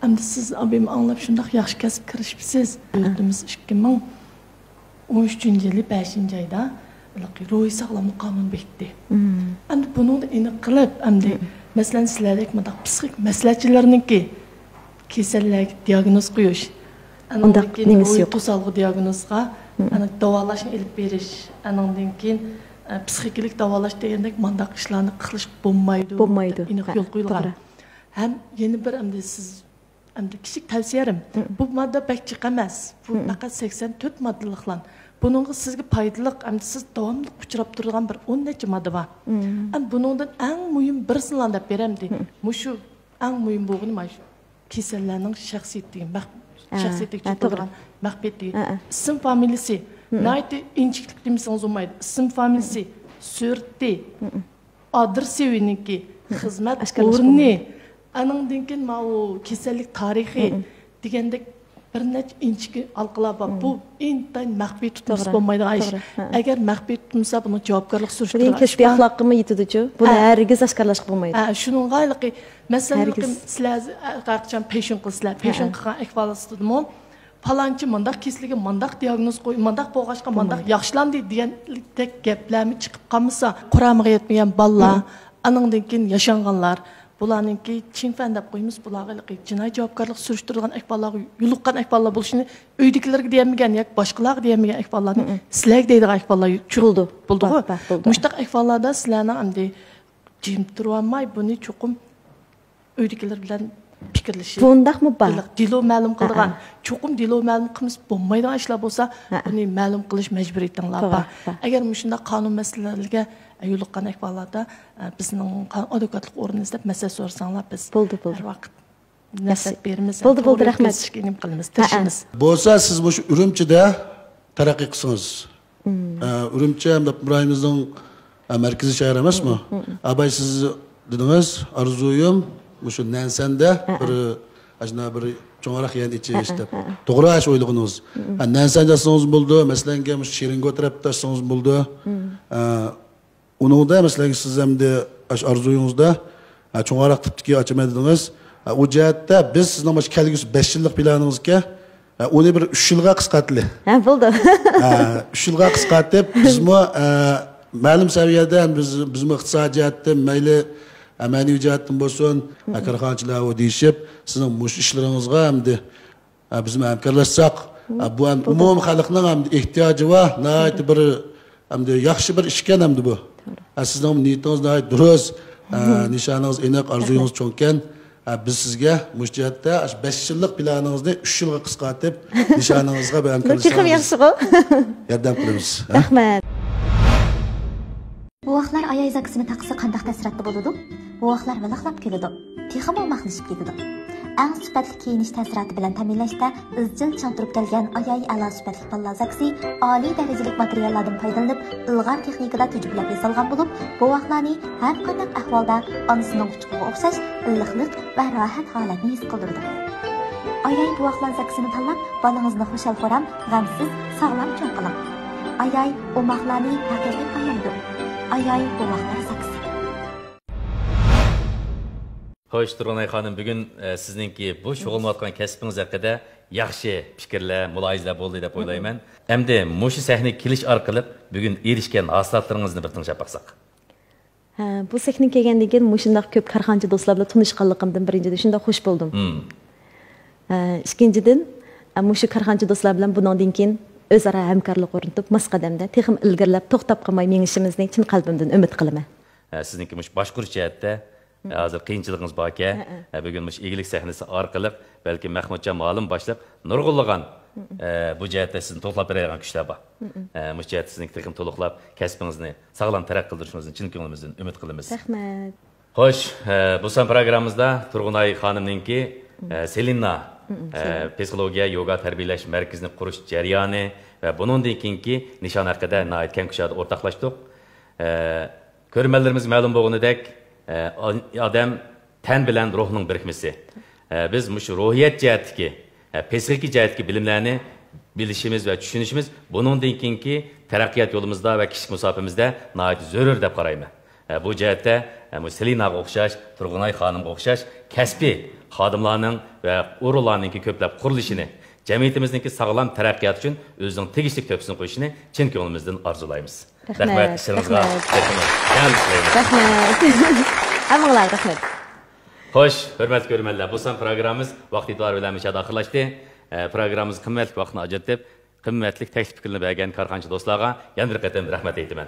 ئەمدى سىز ئابىم ئاڭلاپ شۇنداق ياخشى كەسىپ كىرىشىپسىز. دۆلىتىمىز ئىككى مىڭ ئون ئۈچىنچى يىلى بەشىنچى ئايدا ھېلىقى روھىي ساغلاملىق قانۇنى بېكىتتى. ئەمدى بۇنىڭدا ئېنىق قىلىپ، ئەمدى مەسىلەن، سىلەردەك مۇنداق پسىخىك مەسلىھەتچىلەرنىڭكى كېسەللەرگە دىئاگنوز قويۇش، ئۇنداق ئاندىن كېيىن نېمىسى روھىي يوق. توسالغۇ دىئاگنوزغا، ئاندىن داۋالاشنى ئېلىپ بېرىش، ئاندىن كېيىن، ئە، پسىخىكىلىق داۋالاش دېگەندەك مانداق ئىشلارنى قىلىشقا بولمايدۇ، بولمايدۇ. دەپ ئېنىق يول قويۇلغان. توغرا. ھەم يەنە بىر ئەمدى سىز، ئەمدى كىچىك تەۋسىيەم، بۇ ماددا بەك جىق ئەمەس. بۇ پەقەت سەكسەن تۆت ماددىلىقلان. بۇنىڭغا سىزگە پايدىلىق، ئەمدى سىز داۋاملىق ئۇچراپ تۇرىدىغان بىر ئون نەچچە ماددا بار. ئەمدى بۇنىڭدىن ئەڭ مۇھىم بىرسىنىلا دەپ بېرەمدى. مۇشۇ ئەڭ مۇھىم بولغىنى مانا شۇ. كېسەللەرنىڭ شەخسىيىتى، مەخ-، ھە، شەخسىيىتىگە ھە، چۈشۈپ توغرا. بولىدىغان مەخپىيەتلىكى. ھە، ھە. ئىسىم فامىلىسى. ناھايىتى ئىنچىكىلىك دېمىسىڭىز بولمايدۇ. ئىسىم فامىلىسى، سۈرىتى، ئادرېسى ئۆيىنىڭكى، خىزمەت ئورنى، ئانىڭدىن كېيىن ماۋۇ كېسەللىك تارىخى دېگەندەك بىر نەچچە ئىنچىكە ھالقىلار بار. بۇ ئىنتايىن مەخپىي تۇتمىسا بولمايدىغان ئىش. توغرا. ئەگەر مەخپىي تۇتمىسا، بۇنىڭ جاۋابكارلىق سۈرۈشتۈرىدىغان ئىش بار. بۇنىڭ كەسپىي ئەخلاققىمۇ يېتىدۇچۇ؟ بۇنى ھەرگىز ئاشكارىلاشقا بولمايدۇ. ھە، شۇنىڭغا ھېلىقى، مەسىلەن، ھەرگىز. سىلەر ھەرقاچان پەيشۇن قىلىسىلەر، پەيشۇن قىلغان ئەھۋالىڭىزدىمۇ، پالانچى مانداق كېسىلىگە مانداق دىئاگنوز قوي، مانداق بولغاچقا مانداق ياخشىلاندى دېگەندەك گەپلەرمۇ چىقىپ قالمىسا، قۇرامىغا يەتمىگەن بالىلار، ئانىڭدىن كېيىن ياشانغانلار، بۇلارنىڭكى چىڭفەن دەپ قويىمىز، بۇلارغا ھېلىقى جىنايى جاۋابكارلىق سۈرۈشتۈرىدىغان ئەھۋاللارغا يولۇققان ئەھۋاللار بولۇشىنى ئۆيدىكىلەرگە دېيەلمىگەن ياكى باشقىلارغا دېيەلمىگەن ئەھۋاللارنى سىلەرگە دەيدىغان ئەھۋاللار چۈ-، بولىدۇ. بولدىغۇ؟ بار، بار، بولدى. مۇشۇنداق ئەھۋاللاردا سىلەرنىڭ ئەمدى جىم تۇرۇۋالماي، بۇنى چوقۇم ئۆيدىكىلەر بىلەن پىكىرلىشىپ، بۇنداقمۇ بار؟ دېلو مەلۇم قىلىدىغان، چوقۇم دېلو مەلۇم قىلمىسا بولمايدىغان ئىشلار بولسا، بۇنى مەلۇم قىلىش مەجبۇرىيىتىڭلار بار. ئەگەر مۇشۇنداق قانۇن مەسىلىلەرگە يولۇققان ئەھۋاللاردا، ئە، بىزنىڭ قا-، ئادۋوكاتلىق ئورنىمىز دەپ مەسلىھەت سورىساڭلار، بىز ھەر ۋاقىت نەسىھەت بېرىمىز. بولدى، بولدى، رەھمەت. تىرىشىمىز. بولسا سىز مۇشۇ ئۈرۈمچىدە تەرەققىي قىلسىڭىز. ئە، ئۈرۈمچى ھەم ئىبراھىمىمىزنىڭ، ئە، مەركىزىي شەھىرى ئەمەسمۇ؟ ئاباي، سىز دېدىڭىز، ئارزۇيۇم مۇشۇ نەنسەندە بىر، ئاشۇنداق بىر چوڭراق يەرنى ئېچىش دەپ. توغرا، ئاشۇ ئويلىغىنىڭىز. ئە، نەنسەندە ئاچسىڭىز بولىدۇ، مەسىلەنگە مۇشۇ شېرىنگو تەرەپتە ئاچسىڭىز بولىدۇ. ئە، ئۇنىڭدا، مەسىلەن، سىز ئەمدى ئاشۇ ئارزۇيىڭىزدا، ھە، چوڭراق تىپتىكى ئاچىمەن دېدىڭىز. ھە، ئۇ جەھەتتە بىز سىزنىڭ مۇشۇ كەلگۈسى بەش يىللىق پىلانىڭىزكەن، ھە، ئۇنى بىر ئۈچ يىلغا قىسقارتىلى. ھە، بولدى. ھە، ئۈچ يىلغا قىسقارتىپ، بىزمۇ، ھە، مەلۇم سەۋىيەدە بىز، بىزمۇ ئىقتىسادىي جەھەتتىن مەيلى، ھە، مەنىۋى جەھەتتىن بولسۇن، ھە، كارخانىچىلار دېيىشىپ، سىزنىڭ مۇشۇ ئىشلىرىڭىزغا ئەمدى ھە، بىز ھەمكارلاشساق، ھە، بۇ ھەم ئومۇمىي خەلقنىڭ ھەم ئېھتىياجى بار، ناھايىتى بىر ئەمدى ياخشى بىر ئىشكەن ئەمدى بۇ. ھە، سىزنىڭ نىيىتىڭىز ناھايىتى دۇرۇس، ھە، نىشانىڭىز ئېنىق، ئارزۇيىڭىز چوڭكەن. ھە، بىز سىزگە مۇشۇ جەھەتتە ئاشۇ بەش يىللىق پىلانىڭىزنى ئۈچ يىلغا قىسقارتىپ، نىشانىڭىزغا بىر ھەمكارلىشىڭىز ياخشىغۇ. ياردەم قىلىمىز. ھە؟ رەھمەت. بوۋاقلار ئاياي زاكىسىنى تاقىسا قانداق تەسىراتتا بولىدۇ؟ بوۋاقلار ۋىلىقلاپ كۈلىدۇ، تېخىمۇ ئوماقلىشىپ كېتىدۇ. ئەڭ سۈپەتلىك كىيىنىش تەسىراتى بىلەن تەمىنلەشتە ئىزچىل چىڭ تۇرۇپ كەلگەن ئاياي ئەلا سۈپەتلىك بالىلار زاكىسى ئالىي دەرىجىلىك ماتېرىياللاردىن پايدىلىنىپ، ئىلغار تېخنىكىدا تۈجۈپلەپ ياسالغان بولۇپ، بوۋاقلارنى ھەر قانداق ئەھۋالدا ئانىسىنىڭ قۇچىقىغا ئوخشاش ئىللىقلىق ۋە راھەت ھالەتنى ھېس قىلدۇرىدۇ. ئاياي بوۋاقلار زاكىسىنى تاللاپ، بالىڭىزنى خۇشال-خۇرام، غەمسىز، ساغلام چوڭ قىلىڭ. ئاياي ئوماقلارنى ھەقىقىي ئايايدۇ. ئاياي بوۋاقلار زاكىسى. خوش، تۇرغۇنئاي خانىم، بۈگۈن، ئە، سىزنىڭكى بۇ شۇغۇللىنىۋاتقان كەسپىڭىز ھەققىدە ياخشى پىكىرلەر، مۇلاھىزىلەر بولدى دەپ ئويلايمەن. ئەمدى مۇشۇ سەھنىگە كېلىش ئارقىلىق بۈگۈن ئېرىشكەن ھاسىلاتلىرىڭىزنى بىر تىڭشاپ باقساق. ھە، بۇ سەھنىگە كەلگەندىن كېيىن مۇشۇنداق كۆپ كارخانىچى دوستلار بىلەن تونۇشقانلىقىمدىن بىرىنچىدىن شۇنداق خوش بولدۇم. ھە، ئىككىنچىدىن، ھە، مۇشۇ كارخانىچى دوستلار بىلەن بۇنىڭدىن كېيىن ئۆزئارا ھەمكارلىق ئورنىتىپ، ماس قەدەمدە تېخىمۇ ئىلگىرىلەپ، توختاپ قالماي مېڭىشىمىزنى چىن قەلبىمدىن ئۈمىد قىلىمەن. ھە، سىزنىڭكى مۇشۇ باشقۇرۇش جەھەتتە، ھە، ھازىر قىيىنچىلىقىڭىز باركەن. ھە، ھە. ھە، بۈگۈن مۇشۇ ئىگىلىك سەھنىسى ئارقىلىق بەلكىم مەھمۇتجان مۇئەللىم باشلىق نۇرغۇنلىغان، ھە، بۇ جەھەتتە سىزنى تولۇقلاپ بېرەلىگەن كۈچلەر بار. ھە، مۇشۇ جەھەتتە سىزنىڭكى تېخىمۇ تولۇقلاپ، كەسپىڭىزنى ساغلام تەرەققىي قىلدۇرۇشىڭىزنى چىن كۆڭلىمىزدىن ئۈمىد قىلىمىز. رەھمەت. خوش، ئە، بۇ سان پروگراممىمىزدا تۇرغۇنئاي خانىمنىڭكى، ئە، سېلىنا، ئە، پسىخولوگىيە يوگا تەربىيەلەش مەركىزىنى قۇرۇش جەريانى ۋە بۇنىڭدىن كېيىنكى نىشان ھەققىدە ناھايىتى كەڭ كۇشادە ئورتاقلاشتۇق. ئە، كۆرۈرمەنلىرىمىزگە مەلۇم بولغىنىدەك، ئە، ئادەم تەن بىلەن روھنىڭ بىرىكمىسى. ئە، بىز مۇشۇ روھىيەت جەھەتتىكى، ئە، پسىخىكا جەھەتتىكى بىلىملەرنى بىلىشىمىز ۋە چۈشىنىشىمىز بۇنىڭدىن كېيىنكى تەرەققىيات يولىمىزدا ۋە كىشىلىك مۇساپىمىزدە ناھايىتى زۆرۈر دەپ قارايمەن. ئە، بۇ جەھەتتە، ئە، مۇ سېلىناغا ئوخشاش، تۇرغۇنئاي خانىمغا ئوخشاش كەسپىي خادىملارنىڭ ۋە ئورۇنلارنىڭكى كۆپلەپ قۇرۇلۇشىنى، جەمئىيىتىمىزنىڭكى ساغلام تەرەققىياتى ئۈچۈن ئۆزىنىڭ تېگىشلىك تۆھپىسىنى قوشۇشىنى چىن كۆڭلىمىزدىن ئارزۇلايمىز. رەھمەت، رەھمەت، ئىشلىرىڭىزغا رەھمەت. تېخىمۇ تەۋەلىك تىلەيمىز. رەھمەت. ھەممىڭلارغا رەھمەت. خوش، ھۆرمەتلىك كۆرۈرمەنلەر، بۇ سان پروگراممىمىز ۋاقتى ئېتىبارى بىلەن مۇشۇ يەردە ئاخىرلاشتى. ئە، پروگراممىمىزغا قىممەتلىك ۋاقتىنى ئاجرىتىپ، قىممەتلىك تەكلىپ پىكىرلىرىنى بەرگەن كارخانىچى دوستلارغا يەنە بىر قېتىم رەھمەت ئېيتىمەن.